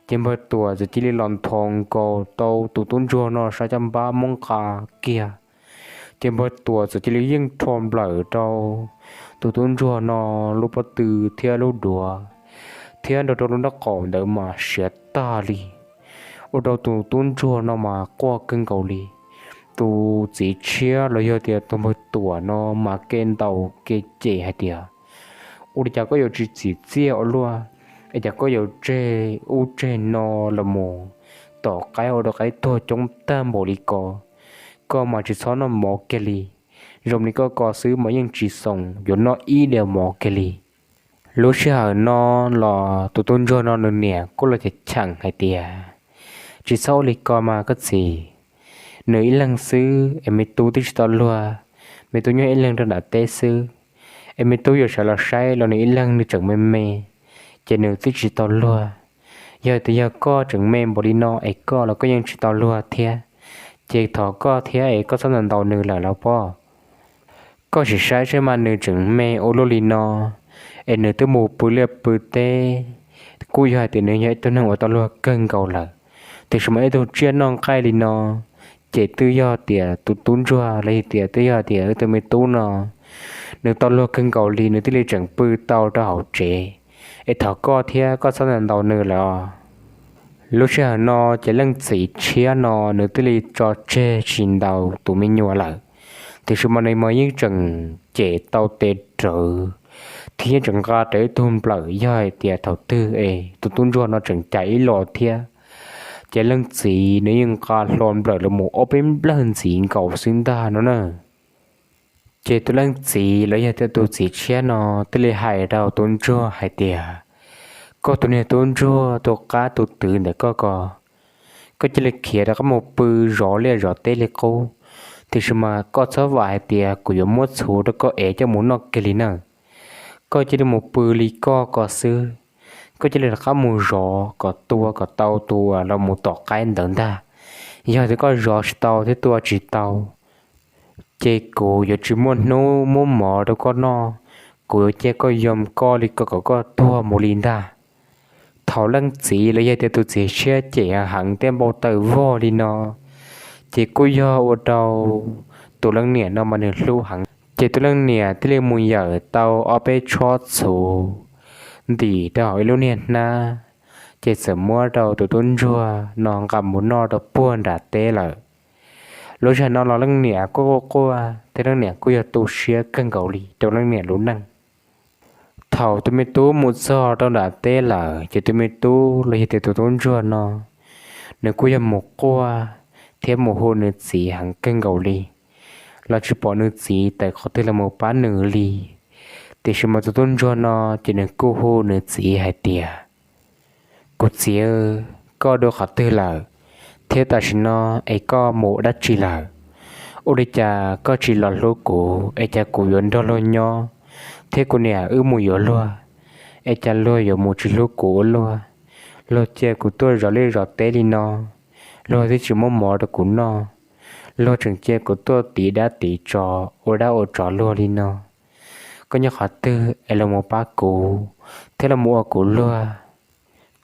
Ces npawg Tuam txawm cia li los nthos nkaus tau tus tub ntsuag no sab caj npab muab nqa kiag. Ces npawg Tuam txawm cia li yeej rho nplawm rau tus tub ntsuag no lub pob tw thiab lub duav, thiab nrog rau lub nraub qaum ntawd mas siav tag li, ua rau tus tub ntsuag no mas quaj kawg nkaus li. Tus txiv tshiab los yog tias tus npawg Tuam no mas ke ntaus ke cem hais tias, ua li cas koj yuav tsis txim txiaj ua luaj, es cas koj yuav tseg ub tseg no los mus tom qaib ua rau qaib tuag coob tag npaum li ko? Koj mas tsis txhob noj mov kiag li, zoo li koj ko xwb mas yeej tsis xoom yuav noj ib diav mov kiag li. Lub sij hawm no los tus tub ntsuag no nws niam kuj los cheem cheem hais tias, tsis txhob ua li ko mas koj txiv, nws ib leeg xwb es me tub twb tsis tau luag, me tub nyob ib leeg rau nram teb xwb, es me tub yuav sawv los saib los nws ib leeg nws tseem me me, ces nws twb tsis tau luag. Yog tias yog koj tseem me npaum li no es koj los koj yeej tsis tau luag thiab, ces thov koj thiab es koj txhob ntaus ntaus nws lawm los pob. Koj sim saib seb mas nws tseem me ua luaj li no, es nws twb mus pw liaj pw teb, kuj yog hais tias nws yog ib tug neeg uas tau luag kawg nkaus lawm, tiam sis mas ib tug tsiaj noj nqaij li no, ces twb yog tias tus tub ntsuag los yog tias twb yog tias tus me tub no nws tau luag kawg nkaus li nws thiaj li tseem pw tau rau hauv tsev, es thov koj thiab koj txhob ntaus ntaus nws lawm os. Lub sij hawm no ces leej txiv tshiab no nws thiaj li tso tseg tsis ntaus tus me nyuam lawm, tiam sis mas nws mas yeej tseem cem tau tes rawv, thiab yeej tseem nqa rawv ib tug nplawm yog hais tias thaum twg es tus tub ntsuag no tseem cais ib los thiab, ces leej txiv nws yeej nqa hlo nplawm los mus ob peb nplawg ntxiv nkaus xwb ntag no na. Ces tus leej txiv los yog tias tus txiv tshiab no thiaj li hais rau tus ntsuag hais tias, koj tus niag tub ntsuag tus qab tus twv ntawm koj ko, koj cia li khiav rov qab mus pw zov liaj zov teb li qub, tiam sis mas koj txhob vam hais tias kuv yuav muab txhuv rau koj ev coj mus noj kiag li na. Koj cia li mus pw li koj ko xwb, koj cia li rov qab mus zov kom tua kom tau tus uas los mus tom qaib ntawd ntag. Yog tias koj zov tsis tau thiab tua tsis tau, ces kuv yuav tsis muaj hnub muab mov rau koj noj, kuv yuav cia koj yom koj li ko kom koj tuag mus li ntag. Thaum leej txiv los yog tias tus txiv tshiab cem heev thiab npau taws vog li no, ces kuj yog ua rau tus leej niam no mas nws hlub heev, ces tus leej niam thiaj li mus yawm tau ob peb tshob txhuv ntim rau hauv ib lub niag hnab, ces txawm muab rau tus tub ntsuag no nqa mus noj rau puag nram teb lawm. Lub sij hawm no los leej niam kuj quaj quaj thiab leej niam kuj yog tu siab kawg nkaus li rau leej niam lub neej. Thaum tus me tub mus txog rau nram teb lawm ces tus me tub los yog tias tus tub ntsuag no, nws kuj yog mus quaj thiab mus hu nws txiv heev kawg nkaus li, los tsis pom nws txiv tawm qhov twg los mus pab nws li. Tiam sis mas tus tub ntsuag no ces nws kuj hu nws txiv hais tias, kuv txiv, koj dua qhov twg lawm, thiab tam sim no es koj mus ua dab tsi lawm? Ua li cas koj tsis los hlub kuv es cas kuv yuav nrog luag nyob, thiab kuv niam wb mus yuav luag, es cas luag yuav mus tsis hlub kuv ua luaj? Luag cia kuv tuaj zov liaj zov teb li no, luag twb tsis muab mov rau kuv noj, luag tseem cia kuv tuaj tiv dab tiv tsov ua dab ua tsov luag li no. Koj nyob qhov twg es los mus pab kuv thiab los mus ua kuv luag.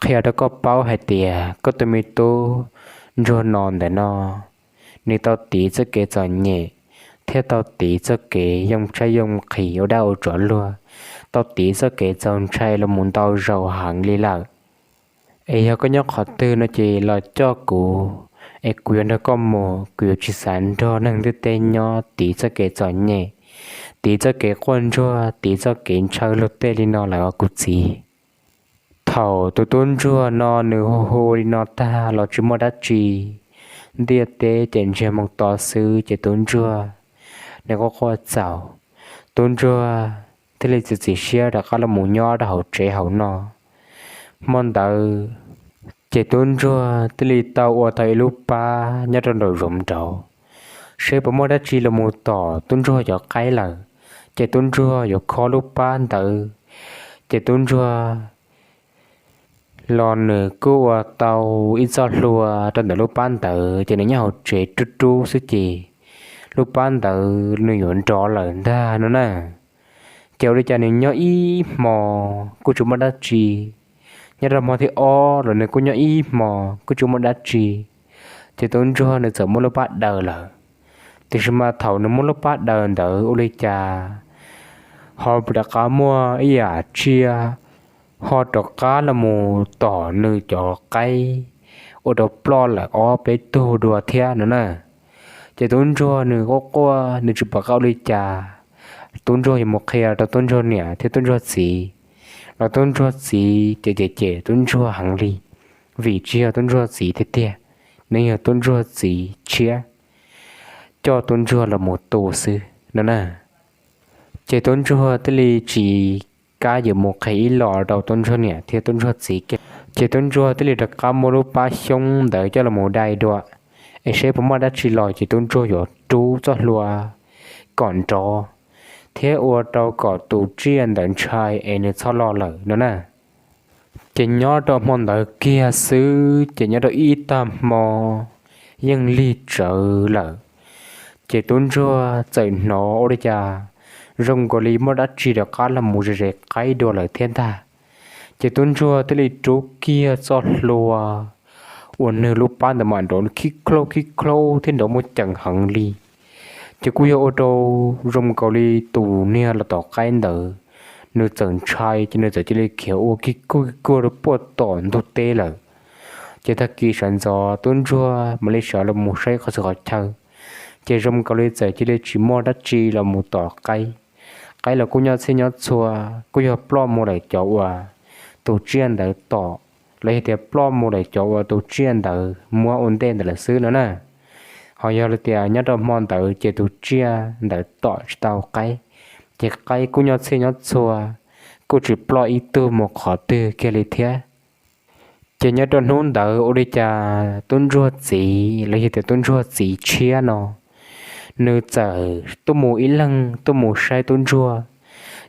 Qhia rau koj paub hais tias koj tus me tub ntsuag no ntawm no, nws tau tiv txoj kev txom nyem, thiab tau tiv txoj kev yoo tshaib yoo qhis ua dab ua tsov luag, tau tiv txoj kev txaus ntshai los mus ntau zaus heev li lawm. Es yog koj nyob qhov twg no ces los coj kuv, es kuv yuav nrog koj mus, kuv yuav tsis xav nrog neeg ntiaj teb nyob tiv txoj kev txom nyem, tiv txoj kev quaj ntsuag, tiv txoj kev ntshaw luag tej li no lawm os kuv txiv. Thaum tus tub ntsuag no nws hu hu li no tag los tsis muaj dab tsi, ntiaj teb ces ntsiag moo to xwb ces tub ntsuag nws quaj quaj txaus. Tub ntsuag thiaj li txiav txim siab rov qab los mus nyob rau hauv tsev hauv no. Hmo ntawd ces tub ntsuag thiaj li tau ua tau ib lub pab nyob rau nraum zoov nraud, seb puas muaj dab tsi los mus tom tub ntsuag cov qaib lawm. Ces tub ntsuag yuav khob lub pab ntawd, ces tub ntsuag los nws kuj ua tau ib txoj hlua rau ntawm lub pab ntawd, ces nws nyob hauv tsev rub rub xwb ces lub pab ntawd nws yuav nrov lawm ntag no na. Ces ua li cas nws nyob ib hmo kuj tsis muaj dab tsi, nyob rau hmo thib ob los nws kuj nyob ib hmo kuj tsis muaj dab tsi. Ces tub ntsuag nws txawm muab lub pab daws lawm, tiam sis mas thaum nws muab lub pab daws ntawd ua li cas ho rov qab muaj ib yam tsiaj ho rov qab los mus tom nws cov qaib, ua rau ploj lawm ob peb tug dua thiab no na. Ces tub ntsuag nws quaj quaj nws tsis pom qab ua li cas, tub ntsuag yuav mus qhia rau tub ntsuag niam thiab tub ntsuag txiv, los tub ntsuag txiv ces cem cem tub ntsuag heev li, vim tsis yog tub ntsuag txiv tiag tiag, nws yog tub ntsuag txiv tshiab coj tub ntsuag los mus tu xwb no na. Ces tub ntsuag thiaj li tsis kam yuav mus qhia ib los rau tub ntsuag niam thiab tub ntsuag txiv kiag, ces tub ntsuag thiaj li rov qab muab lub pab xyoob ntawd coj los mus dai dua, es seb puas muaj dab tsi los ces tub ntsuag yuav rub txoj hlua kom nrov, thiab ua rau kom tus tsiaj ntawd ntshai es nws txhob los lawm no na. Ces nyob rau hmo ntawd kiag xwb ces nyob rau ib tag hmo yeej lig tsawv lawm, ces tub ntsuag txawm hnov ua li cas zoo nkaus li muaj dab tsi rov qab los mus ze ze qaib dua lawm thiab ntag. Ces tub ntsuag thiaj li rub kiag txoj hlua uas nws lub pab ntawd mam nrov khib khlaub khib khlaub thiab nrov muaj ceem heev li. Ces kuj yog ua rau zoo nkaus li tus niag los tom qaib ntawd nws txawm ntshai, ces nws txawm cia li khiav ua kig kuj kig kuag rau puag tom ntug teb lawm. Ces tag kis sawv ntxov tub ntsuag mam li sawv los mus saib qhov txhia qhov chaw, ces zoo nkaus li txawm cia li tsis muaj dab tsi los mus tom qaib. Qaib los kuj nyob txhij nyob txhua, kuj yog ploj mus lawm cov uas tus tsiaj ntawd tom, los yog tias ploj mus lawm cov uas tus tsiaj ntawd muab ua ntej ntawd lawm xwb no na. Ho yog li tias nyob rau hmo ntawd ces tus tsiaj ntawd tom tsis tau qaib, ces qaib kuj nyob txhij nyob txhua, kuj tsis ploj ib tug mus qhov twg kiag li thiab. Ces nyob rau hnub ntawd ua li cas tub ntsuag txiv los yog tias tub ntsuag txiv tshiab no, nws txawm tuaj mus ib leeg tuaj mus saib tub ntsuag,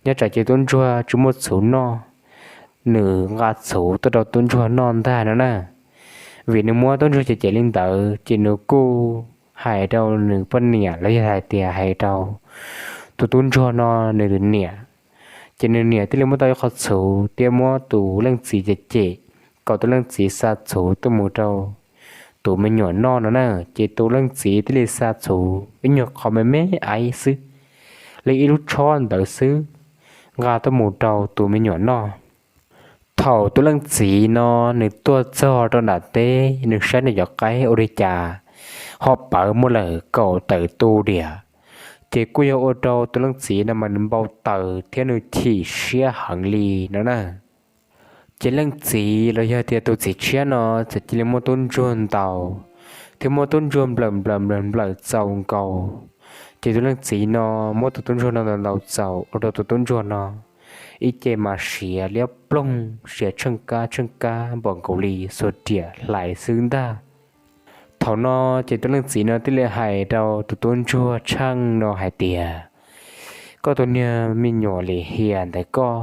nyob tsam ces tub ntsuag tsis muaj txhuv noj, nws nqa txhuv tuaj rau tub ntsuag noj ntag no na. Vim nws muab tub ntsuag cem cem li ntawd ces nws kuj hais rau nws poj niam los yog hais tias hais rau tus tub ntsuag no nws niam. Ces nws niam thiaj li muab tau ib qho txhuv thiab muab tus leej txiv cem cem, kom tus leej txiv xa txhuv tuaj mus rau tus me nyuam noj no na. Ces tus leej txiv thiaj li xa txhuv ib nyuag qho me me aiv xwb, li ib lub tshob ntawd xwb, nqa tuaj mus rau tus me nyuam noj. Thaum tus leej txiv no nws tuaj txog rau nram teb, nws saib nws cov qaib ua li cas ho pawv mus lawm kaum tawm tus diam, ces kuj yog ua rau tus leej txiv no mas nws npau taws thiab nws chim siab heev li no na. Ces leej txiv los yog tias tus txiv tshiab no txawm cia li muab tub ntsuag ntaus, thiab muab tub ntsuag nplawm nplawm nplawm nplawm txaus nkaus. Ces tus leej txiv no muab tus tub ntsuag no ntaus ntaus txaus ua rau tus tub ntsuag no ib ce mas siav liab ploog, siav tsheej kab tsheej kab npaum nkaus li xuas riam hlais xwb ntag. Thaum no ces tus leej txiv no thiaj li hais rau tus tub ntsuag tsheej no hais tias, koj tus niag me nyuam lim hiam ntawd koj,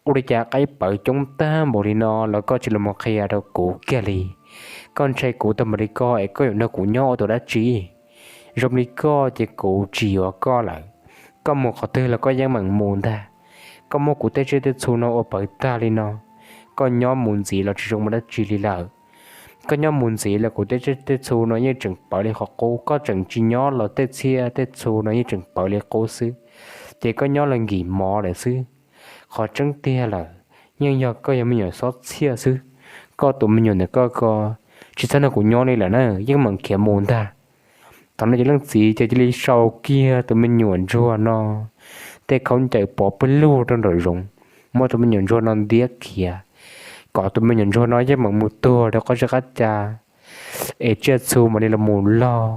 ua li cas qaib pawv coob tag npaum li no los koj tsis los mus qhia rau kuv kiag li? Koj ntshai kuv tag npaum li koj es koj yuav nrog kuv nyob ua tus dab tsi? Zoo li koj ces kuv tsis yuav koj lawm. Koj mus qhov twg los koj yeej meem mus ntag. Koj muab kuv tej tsiaj tej txhu no ua pawv tag li no, koj nyob mus ntxiv los tsis zoo ua dab tsi li lawm. Koj nyob mus ntxiv los kuv tej tsiaj tej txhu no yeej tseem pawv li qhov qub, koj tseem tsis nyob los tej tsiaj tej txhu no yeej tseem pawv li qub xwb, ces koj nyob los nkim mov lawm xwb. Qhov tseeb tiag lawm, yeej yog koj yog me nyuam xob txhiaj xwb. Koj tus me nyuam ntawm koj ko, tsis txhob nrog kuv nyob li lawm na, yeej meem khiav mus ntag. Thaum no ces leej txiv ces cia li sau kiag tus me nyuam ntsuag no tej khaub ncaws pov pawg lug rau nraum zoov, muab tus me nyuam ntsuag no ntiab khiav, kom tus me nyuam ntsuag no yeej meem mus tuag rau qab zej qab ca, es tsiaj txhu mam li los mus log,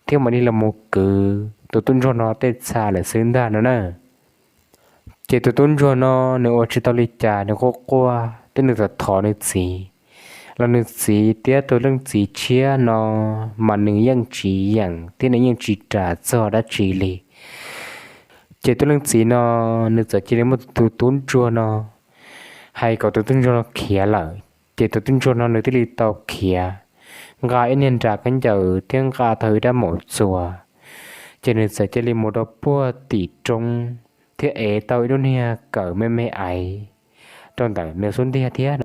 thiab mam li los mus kwv tus tub ntsuag no tej txha lawm xwb ntag no na. Ces tus tub ntsuag no nws ua tsis tau li cas, nws quaj quaj thiab nws txawm thov nws txiv, los nws txiv thiab tus leej txiv tshiab no mas nws yeej tsis yeem thiab nws yeej tsis ras txog dab tsi li. Ces tus leej txiv no nws txawm cia li muab tus tub ntsuag no hais kom tus tub ntsuag no khiav lawm. Ces tus tub ntsuag no nws thiaj li tau khiav nqa ib niag nra khaub ncaws thiab nqa tau ib rab maum txuas, ces nws txawm cia li mus rau puag tim roob thiab ev tau ib lub niag kawm me me aiv rau ntawm nws xub ntiag thiab no.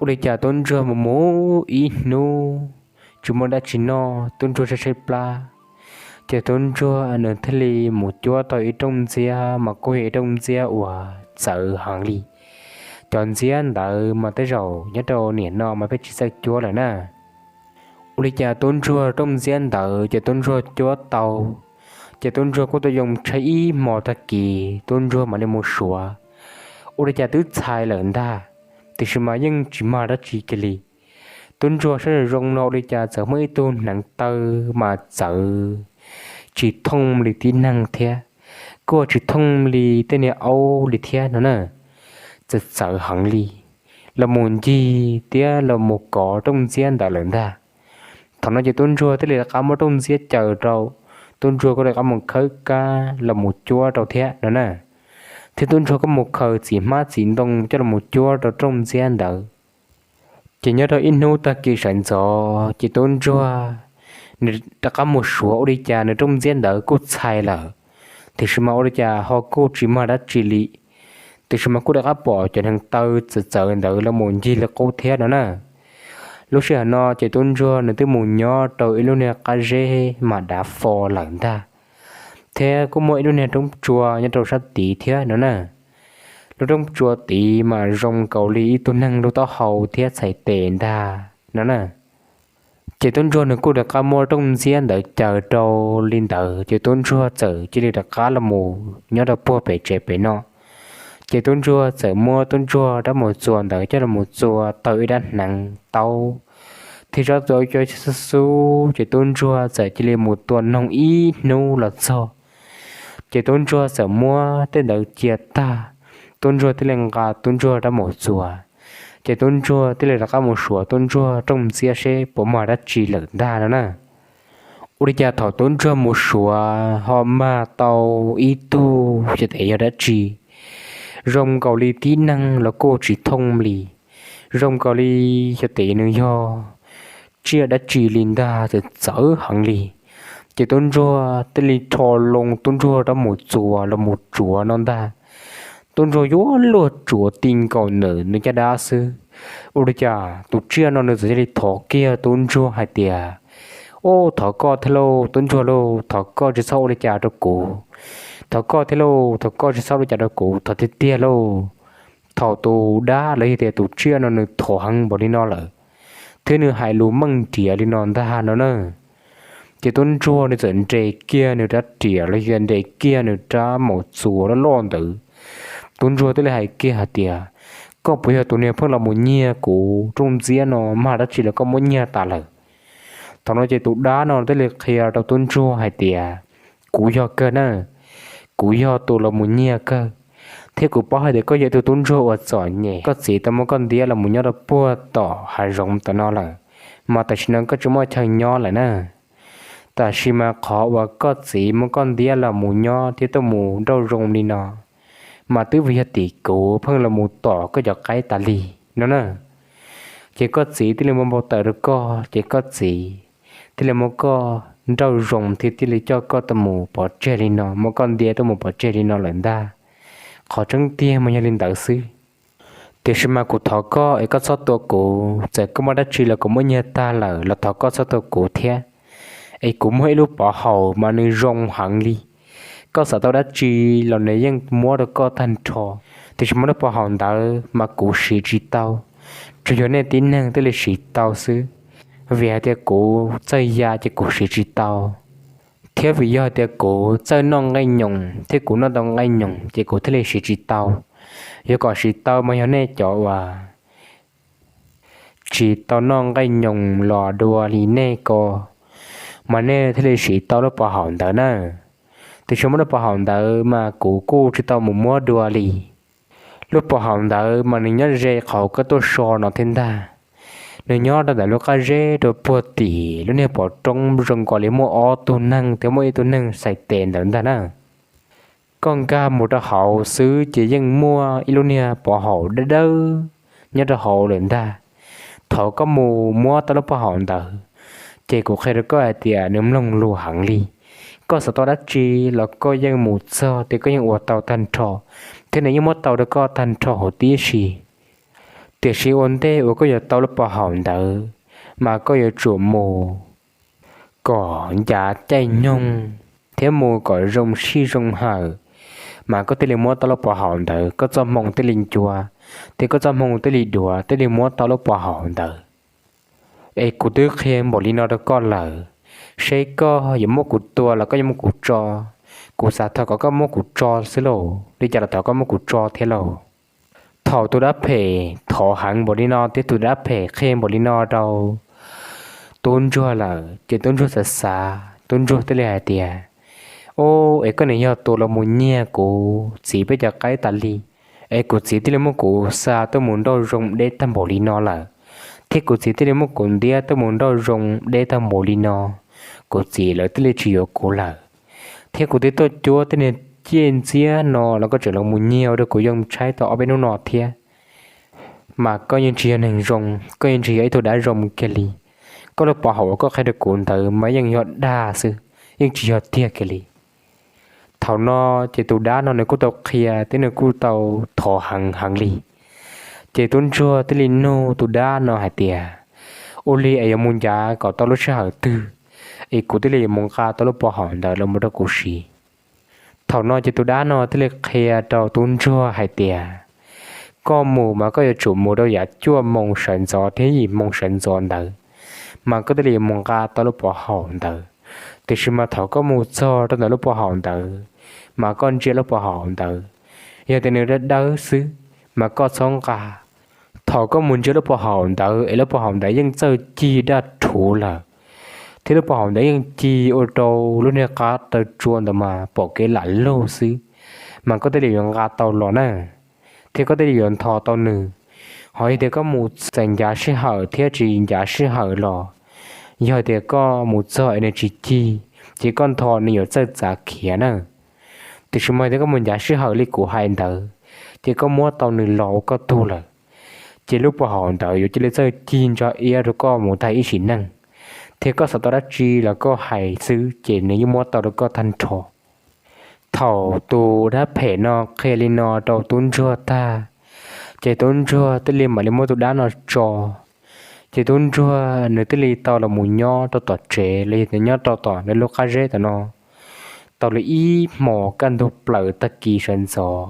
Ua li cas tub ntsuag mus mus ib hnub tsis muaj dab tsi noj, tub ntsuag tshaib tshaib plab, ces tub ntsuag nws thiaj li mus cuab tau ib rooj ntxiab mas kuj yog ib rooj ntxiab uas txawv heev li. Cov ntxiab ntawd mas tej zaum nyob rau niam no mas peb tsis txawj cuab lawm na. Ua li cas tub ntsuag rooj ntxiab ntawd ces tub ntsuag cuab tau, ces tub ntsuag kuj tau yoo tshaib ib hmo tag kis tub ntsuag mam li mus suav. Ua li cas twb txhais lawm ntag, tiam sis mas yeej tsis mag dab tsi kiag li. Tub ntsuag saib zoo zoo no ua li cas txawm muaj ib tug hneev taw mas txawv, tsis thooj li tib neeg thiab, kuj tsis thooj li tej niag aub li thiab no na. Txawv txawv heev li, los mus ncig thiab los mus kov rooj ntxiab ntawd lawm ntag. Thaum no ces tub ntsuag thiaj li rov qab muab rooj ntxiab caws rau, tub ntsuag kuj rov qab mus khawb kab los mus cuab rau thiab no na. Thiab tub ntsuag kuj mus khaws txiv hmab txiv ntoo coj los mus cuab rau rooj ntxiab ntawd. Ces nyob rau ib hnub tag kis sawv ntxov ces tub ntsuag nws rov qab mus suav ua li cas nws rooj ntxiab ntawd kuj txhais lawm, tiam sis mas ua li cas ho kuj tsis mag dab tsi li. Tiam sis mas kuj rov qab pom cov hneev taw txawv txawv ntawd los mus ncig li qub thiab no na. Lub sij hawm no ces tub ntsuag nws twb mus nyob rau ib lub niag qab zeb mas dav fo lawm ntag, thiab kuj muaj ib lub niag roob tsua nyob rau sab tid thiab no na. Lub roob tsua tid mas zoo nkaus li ib tug neeg lub taub hau thiab txhais tes ntag no na. Ces tub ntsuag nws kuj rov qab muab rooj ntxiab ntawd caws rau li ntawd, ces tub ntsuag txawm cia li rov qab los mus nyob rau puag pem tsev pem no. Ces tub ntsuag txawm muab tub ntsuag rab mus txuas ntawd coj los mus txua tau ib rab hneev taub thiab tsob tua cua xub xub, ces tub ntsuag txawm cia li mus tua noog ib hnub los txog. Ces tub ntsuag txawm muab tej ntawd cia tag, tub ntsuag thiaj li nqa tub ntsuag rab mus txuas, ces tub ntsuag thiaj li rov qab mus suav tub ntsuag rooj ntxiab seb puas mag dab tsi lawm ntag no na. Ua li cas thaum tub ntsuag mus suav ho mag tau ib tug xyov tes yog dab tsi, zoo nkaus li tib neeg los kuj tsis thooj li, zoo nkaus li xyov tes nws yog tsiaj dab tsi li ntag, txawv txawv heev li. Ces tub ntsuag thiaj li rho loo tub ntsuag rab mus txuas los mus tsuav no ntag. Tub ntsuag yuav luag tsuav ti nkaus ntawm nws caj dab xwb, ua li cas tus tsiaj no nws txawm cia li thov kiag tub ntsuag hais tias, Ub, thov koj thiab lauj tub ntsuag lauj, thov koj tsis txhob ua li cas rau kuv. Thov koj thiab lauj, thov koj tsis txhob ua li cas rau kuv, thov tiag tiag lauj. Thaum tus dab los yog tias tus tsiaj no nws thov heev npaum li no lawm, thiab nws hais lus meej nriav li no ntag no na, ces tub ntsuag nws txawm nres kiag nws rab riam los yog nres kiag nws rab maum txuas loj loj ntawd. Tub ntsuag thiaj li hais kiag hais tias, Koj puas yog tus niag pheej los mus nyiag kuv rooj ntxiab no, mag dab tsi los koj muab nyiag tas lawm? Thaum no ces tus dab no thiaj li qhia rau tub ntsuag hais tias, Kuv yog kawg na, kuv yog tus los mus nyiag kawg, thiab kuv paub hais tias koj yog ib tug tub ntsuag uas txom nyem, koj txiv tau muab koj ntiab los mus nyob rau puag tom hav zoov tom no lawm, mas tam sim no koj tsis muaj chaw nyob lawm na. Tam sim mas qhov uas koj txiv muab koj ntiab los mus nyob thiab tuaj mus nrauj zoo li no, mas twb vim yog tim kuv pheej los mus tom koj cov qaib tas li no na. Ces koj txiv thiaj li muab npau taws rau koj, ces koj txiv thiaj li muab koj nrauj zoo thiab thiaj li coj koj tuaj mus pov tseg li no, muab koj ntiab tuaj mus pov tseg li no lawm ntag. Qhov tseeb tiag mas yog li ntawd xwb. Tiam sis mas kuv thov koj es koj txhob tua kuv, txawm koj muaj dab tsi los kuv muab nyiag tag lawm los thov koj txhob tua kuv thiab. Es kuv muaj ib lub pov haum mas nws zoo heev li, koj xav tau dab tsi los nws yeej muab rau koj tag nrho. Tiam sis mas lub pov haum ntawd mas kuv siv tsis tau, tsuas yog nej tib neeg thiaj li siv tau xwb. Vim hais tias kuv txawj ya ces kuv siv tsis tau, thiab vim yog hais tias kuv txawj noj nqaij nyoos thiab kuv noj tau nqaij nyoos ces kuv thiaj li siv tsis tau. Yuav kom siv tau mas yog nej cov uas tsis tau noj nqaij nyoos los dua li nej ko, mas nej thiaj li siv tau lub pov haum ntawd na. Tiam sis muab lub pov haum ntawd mas kuv kuj tsis tau mus muab dua li. Lub pov haum ntawd mas nws nyob ze qhov koj tuaj so no thiab ntag. Nws nyob rau ntawm lub qab zeb rau puag tim lub niag pov roob zoo nkaus li muaj ob tug neeg thiab muaj ib tug neeg xais tes ntawd ntag na. Koj nkag mus rau hauv xwb ces yeej muaj ib lub niag pov haum dawb dawb nyob rau hauv lawm ntag. Thaum koj mus muab tau lub pov haum ntawd, ces kuv qhia rau koj hais tias nws mloog lus heev li. Koj xav tau dab tsi los koj yeej mus txog ces koj yeej ua tau tag nrho, thiab nws yeej muab tau rau koj tag nrho huv tib si. Tiam sis ua ntej uas koj yuav tau lub pov haum ntawd, mas koj yuav tsum mus kom ncav caij nyoog thiab mus kom zoo sij zoo hawm, mas koj thiaj li muab tau lub pov haum ntawd, koj txoj hmoo thiaj li ncua, thiab koj txoj hmoo thiaj li duav, thiaj li muab tau lub pov haum ntawd. Es kuv twb qhia npaum li no rau koj lawm, seb koj yuav muab kuv tua los koj yuav muab kuv tso. Kuv xav thov kom koj muab kuv tso xwb lauj, li cas los thov koj muab kuv tso thiab lauj. Thaum tus dab phem thov heev npaum li no thiab tus dab phem qhia npaum li no rau tub ntsuag lawm ces tub ntsuag xav xav, tub ntsuag thiaj li hais tias, Ub, es koj nim yog tus los mus nyiag kuv txiv peb cov qaib tas li, es kuv txiv thiaj li muab kuv xa tuaj mus nrauj zoo deb tag npaum li no lawm, thiab kuv txiv thiaj li muab kuv ntiab tuaj mus nrauj zoo deb tag npaum li no, kuv txiv lawv thiaj li tsis yuav kuv lawm. Thiab kuv twb tuaj cuab tej niag ciaj ntxiab no los koj tseem los mus nyiag ua rau kuv yoo tshaib tau ob peb hnub no thiab. Mas koj yeej tsis yog neeg zoo, koj yeej tsis yog ib tug dab zoo kiag li. Koj lub pov haum uas koj qhia rau kuv ntawd mas yeej yog dag xwb, yeej tsis yog tiag kiag li. Thaum no ces tus dab no nws kuj tau qhia thiab nws kuj tau thov heev heev li. Ces tub ntsuag thiaj li nug tus dab no hais tias, Ua li es yuav mus ncav kom tau lub sij hawm twg es kuv thiaj li yuav mus nqa tau lub pov haum ntawd los mus rau kuv siv? Thaum no ces tus dab no thiaj li qhia rau tub ntsuag hais tias, Koj mus mas koj yuav tsum mus rau yav cuaj moos sawv ntxov thiab yim moos sawv ntxov ntawd, mas koj thiaj li yuav mus nqa tau lub pov haum ntawd. Tiam sis mas thaum koj mus txog rau ntawm lub pov haum ntawd, mas koj ntsia lub pov haum ntawd, yog tias nws dawb dawb xwb, mas koj txhob nqa. Thaum koj mus ntsia lub pov haum ntawd es lub pov haum ntawd yeej txawj cig daj rhuv lawm, thiab lub pov haum ntawd yeej cig ua rau lub niag qab taw tsua ntawd mas pom kev lam lug xwb, mas koj thiaj li yuav nqa tau los na, thiab koj thiaj li yuav ntho tau nws. Ho yog tias koj mus txais ncav sij hawm thiab tsis ncav sij hawm los, yog tias koj mus txog es nws tsis cig, ces koj ntho nws yuav txawj txav khiav na. Tiam sis mas yog tias koj mus ncav sij hawm li kuv hais ntawd, ces koj muab tau nws los ua koj tug lawm, ces lub pov haum ntawd yuav cia li txawj cig ntsa iab rau koj mus tag ib sim neej, thiab koj xav tau dab tsi los koj hais xwb ces nws yeej muab tau rau koj tag nrho. Thaum tus dab phem no qhia li no rau tub ntsuag tag, ces tub ntsuag thiaj li mam li muab tus dab no tso. Ces tub ntsuag nws thiaj li tau los mus nyob rau tom tsev los yog tias nyob rau tom nws lub qab zeb tom no tau li ib hmos kaj ntug plaws tag kis sawv ntxov.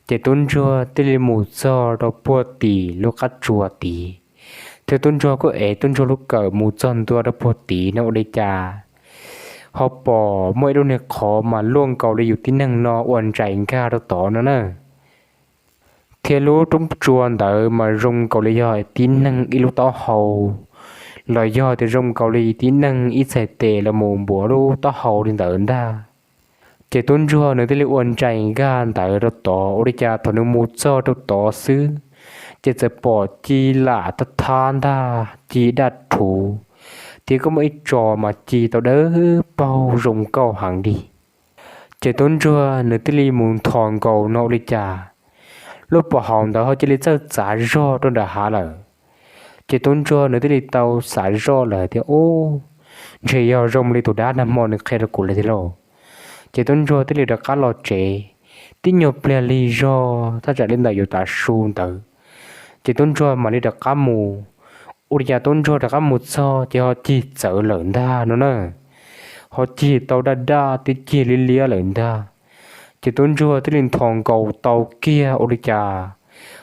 Ces tub ntsuag thiaj li mus txog rau puag tim lub qab tsua tid, thiab tub ntsuag kuj ev tub ntsuag lub kawm mus txog ntua rau puag tid no ua li cas ho pom muaj ib lub niag qhov mas luaj nkaus li yus tib neeg no ua ntsais nkag rau tod no na. Thiab lub roob tsua ntawd mas zoo nkaus li yog tib neeg ib lub taub hau, los yog tias zoo nkaus li tib neeg ib txhais tes los mus npuav lub taub hau li ntawd ntag. Ces tub ntsuag nws thiaj li ua ntsais nkag ntawd rau tod ua li cas thaum nws mus txog rau tod xwb, ces txawm pom ci lam thab thab ntag, ci daj rhuv, thiab kuj muaj ib tso mas ci tau dawb paug zoo nkauj heev li. Ces tub ntsuag nws thiaj li mus nthos nkaus no ua li cas lub pov haum ntawd ho cia li txawj txav zog rau nram hav lawm. Ces tub ntsuag nws thiaj li tau xav zoj lawm tias, Ub, ntshe yog zoo li tus dab nag hmo nws qhia rau kuv lawm tiag lauj. Ces tub ntsuag thiaj li rov qab los tsev. Tib nyuag pliag lig zog thaj tsam li ntawm yuav tav su ntawd, ces tub ntsuag mam li rov qab mus. Ua li cas tub ntsuag rov qab mus txog ces ho cig txawv lawm ntag no na, ho cig tau daj daj thiab cig liab liab lawm ntag. Ces tub ntsuag thiaj li nthos nkaus tau kiag ua li cas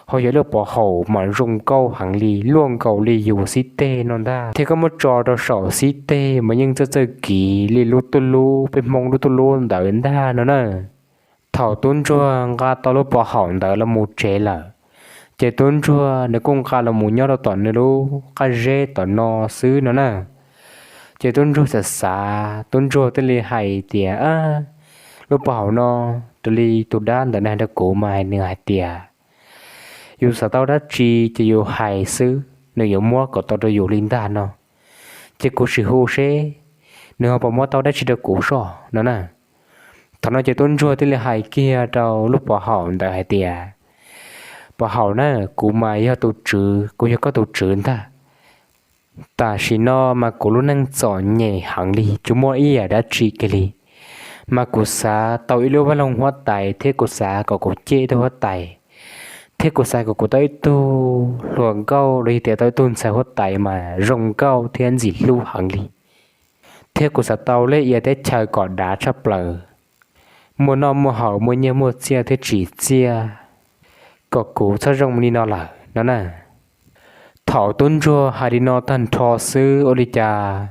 ho yog lub pov haum mas zoo nkauj heev li, luaj nkaus li yus xib teg no ntag, thiab koj muab tso rau saum xib teg mas yeej txawj txawj kiv li lub tuj lub peb Hmoob lub tuj lub ntawd ntag no na. Thaum tub ntsuag nqa tau lub pov haum ntawd los mus tsev lawm, ces tub ntsuag nws kuj nqa los mus nyob rau tom nws lub qab zeb tom no xwb no na. Ces tub ntsuag xav xav, tub ntsuag thiaj li hais tias, lub pov haum no, raws li tus dab ntawm nws hais rau kuv mas nws hais tias yus xav tau dab tsi ces yus hais xwb, nws yuav muab kom tau rau yus li ntag no. Ces kuv sim hu seb nws ho puas muab tau dab tsi rau kuv soj no na. Thaum no ces tub ntsuag thiaj li hais kiag rau lub pov haum ntawd hais tias, pov haum na, kuv mas yog tus tswv, kuv yog koj tus tswv ntag. Tam sim no mas kuv lub neej txom nyem heev li, tsis muaj ib yam dab tsi kiag li. Mas kuv xav tau ib lub vaj loog huab tais thiab kuv xav kom kuv ciaj ib tug huab tais, thiab kuv xav kom kuv tau ib tug hluas nkauj los yog tias tau ib tug ntxhais huab tais mas zoo nkauj thiab ntxim hlub heev li. Thiab kuv xav tau lub ia teb chaws kom dav tshaj plaws, muaj noj muaj haus, muaj nyiaj muaj txiaj thiab tsim txiaj, kom kuv txhob zoo li no lawm no na. Thaum tub ntsuag hais li no tag nrho xwb ua li cas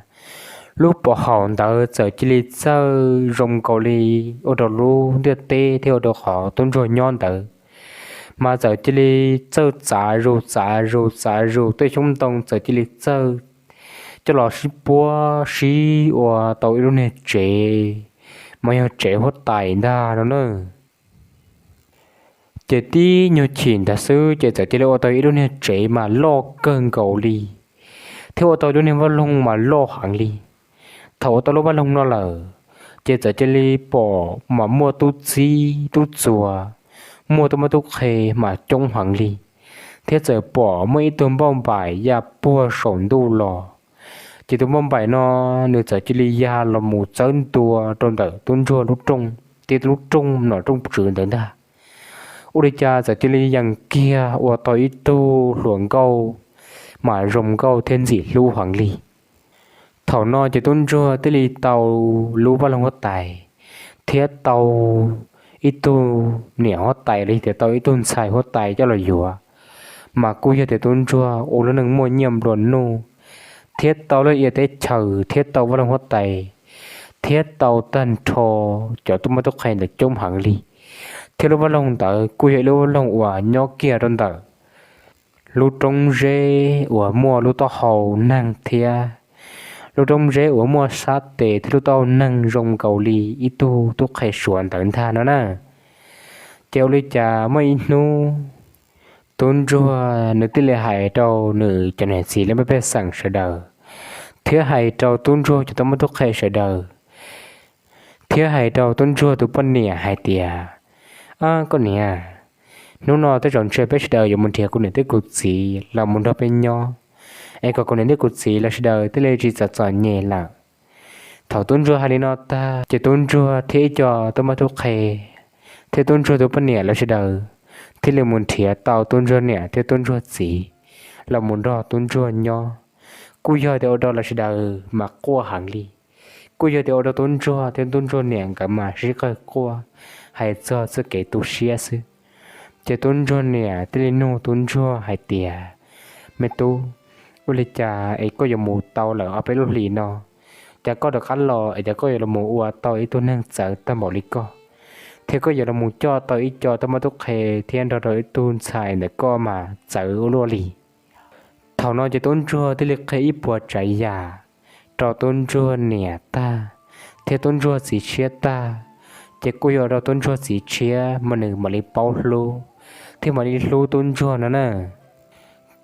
lub pov haum ntawd txawm cia li txawj zoo nkaus li ua rau lub ntiaj teb thiab ua rau qhov tub ntsuag nyob ntawd mas txawm cia li txawj txav zus txav zus txav zus, tej xyoob ntoo txawm cia li txawj coj los sib puab sib ua tau ib lub niag tsev, mas yog tsev huab tais ntag no na. Ces tib nyuag chim ntawd xwb ces txawm cia li ua tau ib lub niag tsev mas loj kawg nkaus li, thiab ua tau ib lub niag vaj loog mas loj heev li. Thaum ua tau lub vaj loog no lawm, ces txawm cia li pom mas muaj tub txib tub txuas, muaj tub mab tub qhe mas coob heev li, thiab txawm pom muaj ib tug npauj npaim ya puag saum ntuj los. Ces tus npauj npaim no nws txawm cia li ya los mus txawb ntua rau ntawm tub ntsuag lub rooj, thiab lub rooj nom rooj tswv ntawd ntag. Ua li cas txawm cia li yees kiag ua tau ib tug hluas nkauj mas zoo nkauj thiab ntxim hlub heev li. Thaum no ces tub ntsuag thiaj li tau lub vaj loog huab tais, thiab tau ib tug niam huab tais los yog tias tau ib tug ntxhais huab tais coj los yuav, mas kuj yog tias tub ntsuag ua lub neej muaj nyiaj nplua nuj, thiab tau lub ia teb chaws thiab tau vaj loog huab tais, thiab tau tag nrho cov tub mab tub qhe ntawd coob heev li. Thiab lub vaj loog ntawd kuj yog ib lub vaj loog uas nyob kiag rau ntawm lub roob zeb uas muaj lub taub hau neeg thiab lub roob zeb uas muaj sab tes thiab lub taub hau neeg zoo nkaus li ib tug tub qhe Suav ntawd ntag no na. Ces ua li cas muaj ib hnub tub ntsuag nws thiaj li hais rau nws cov niam txiv laj mej pej xeem sawv daws, thiab hais rau tub ntsuag cov tub mab tub qhe sawv daws, thiab hais rau tub ntsuag tus poj niam hais tias, Ab koj niam, hnub no tej zaum ntshe peb sawv daws yuav mus nrhiav kuv niam thiab kuv txiv los mus nrog peb nyob, es kom kuv niam thiab kuv txiv lawv sawv daws thiaj li tsis txom txom nyem lawm. Thaum tub ntsuag hais li no tag ces tub ntsuag thiab ib co tub mab tub qhe thiab tub ntsuag tus poj niam lawv sawv daws thiaj li mus nrhiav tau tub ntsuag niam thiab tub ntsuag txiv los mus nrog tub ntsuag nyob. Kuj yog tias ua rau lawv sawv daws mas quaj heev li, kuj yog tias ua rau tub ntsuag thiab tub ntsuag niam nkawd mas sib qawg quaj hais txog txoj kev tu siab xwb. Ces tub ntsuag niam thiaj li nug tub ntsuag hais tias, Me tub, ua li cas es koj yuav mus tau lawm ob peb lub hlis no, cas koj rov qab los es cas koj yuav los mus ua tau ib tug neeg txawv tag npaum li koj, thiab koj yuav los mus coj tau ib co tub mab tub qhe thiab nrog rau ib tug ntxhais ntawm koj mas txawv ua luaj li. Thaum no ces tub ntsuag thiaj li qhia ib puas tsav yam rau tub ntsuag niam tag thiab tub ntsuag txiv tshiab tag, ces kuj yog rau tub ntsuag txiv tshiab mas nws mam li paub hlub thiab mam li hlub tub ntsuag no na.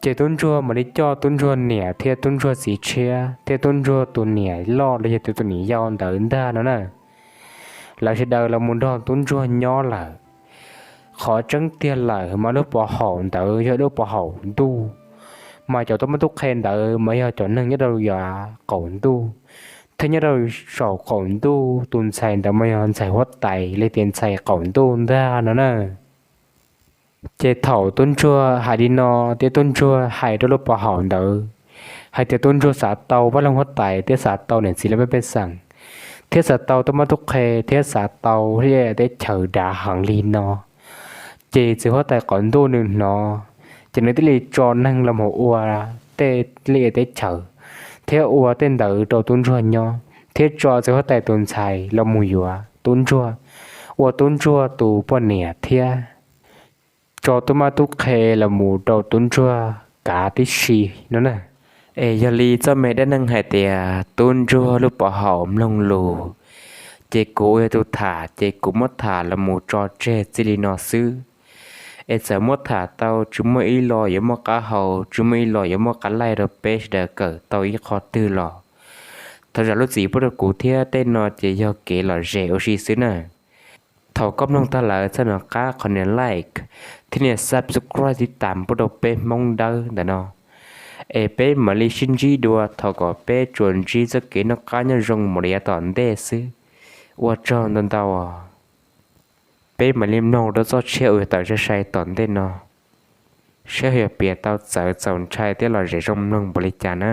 Ces tub ntsuag mam li coj tub ntsuag niam thiab tub ntsuag txiv tshiab thiab tub ntsuag tus niam loj los yog tias tus niam yau ntawd ntag no na, lawv sawv daws los mus nrog tub ntsuag nyob lawm. Qhov tseeb tiag lawm mas lub pov haum ntawd yog lub pov haum ntuj, mas cov tub mab tub qhe ntawd mas yog cov neeg nyob rau yav qaum ntuj, thiab nyob rau saum qaum ntuj tus ntxhais ntawd mas yog ntxhais huab tais li tias ntxhais qaum ntuj ntag no na. Ces thaum tub ntsuag hais li no thiab tub ntsuag hais rau lub pov haum ntawd hais tias tub ntsuag xav tau vaj loog huab tais thiab xav tau niam txiv laj mej pej xeem, thiab xav tau tub mab tub qhe thiab xav tau lub teb chaws dav heev li no, ces txiv huab tais qaum ntuj nws hnov, ces nws thiaj li tso neeg los mus ua tej lub teb chaws thiab ua tej ntawd rau tub ntsuag nyob, thiab tso txiv huab tais tus ntxhais los mus yuav tub ntsuag, ua tub ntsuag tus poj niam thiab tso tub mab tub qhe los mus rau tub ntsuag kav tib si no na. Es yog li txoj me dab neeg hais tias tub ntsuag lub pov haum mloog lus, ces kuv ua yog tus tham ces kuv muab tham los mus tso tseg txij li no xwb. Es txawm muab tham tau tsis muaj ib lo yuav muaj qab hau, tsis muaj ib lo yuav muaj qab laij rau peb sawv daws kawm tau ib qho twg los thov zam lub txim pub rau kuv thiab. Tej no ces yog kev lom zem ua si xwb na. Thaum koj mloog tag lawm txhob nco qab qhov nias like thiab nias subscribe tiv tas pub rau peb Hmoob Dawb ntawm no, es peb mam li sib ntsib dua thaum kom peb tsuas ntsib txoj kev noj qab nyob zoo mus li yav tom ntej xwb. Ua tsaug ntau ntau. Peb mam li mloog rau txoj tshiab uas yuav tawm sai sai tom ntej no, saib yog piav tau txawv txaus ntshai thiab lom zem zoo mloog npaum li cas na.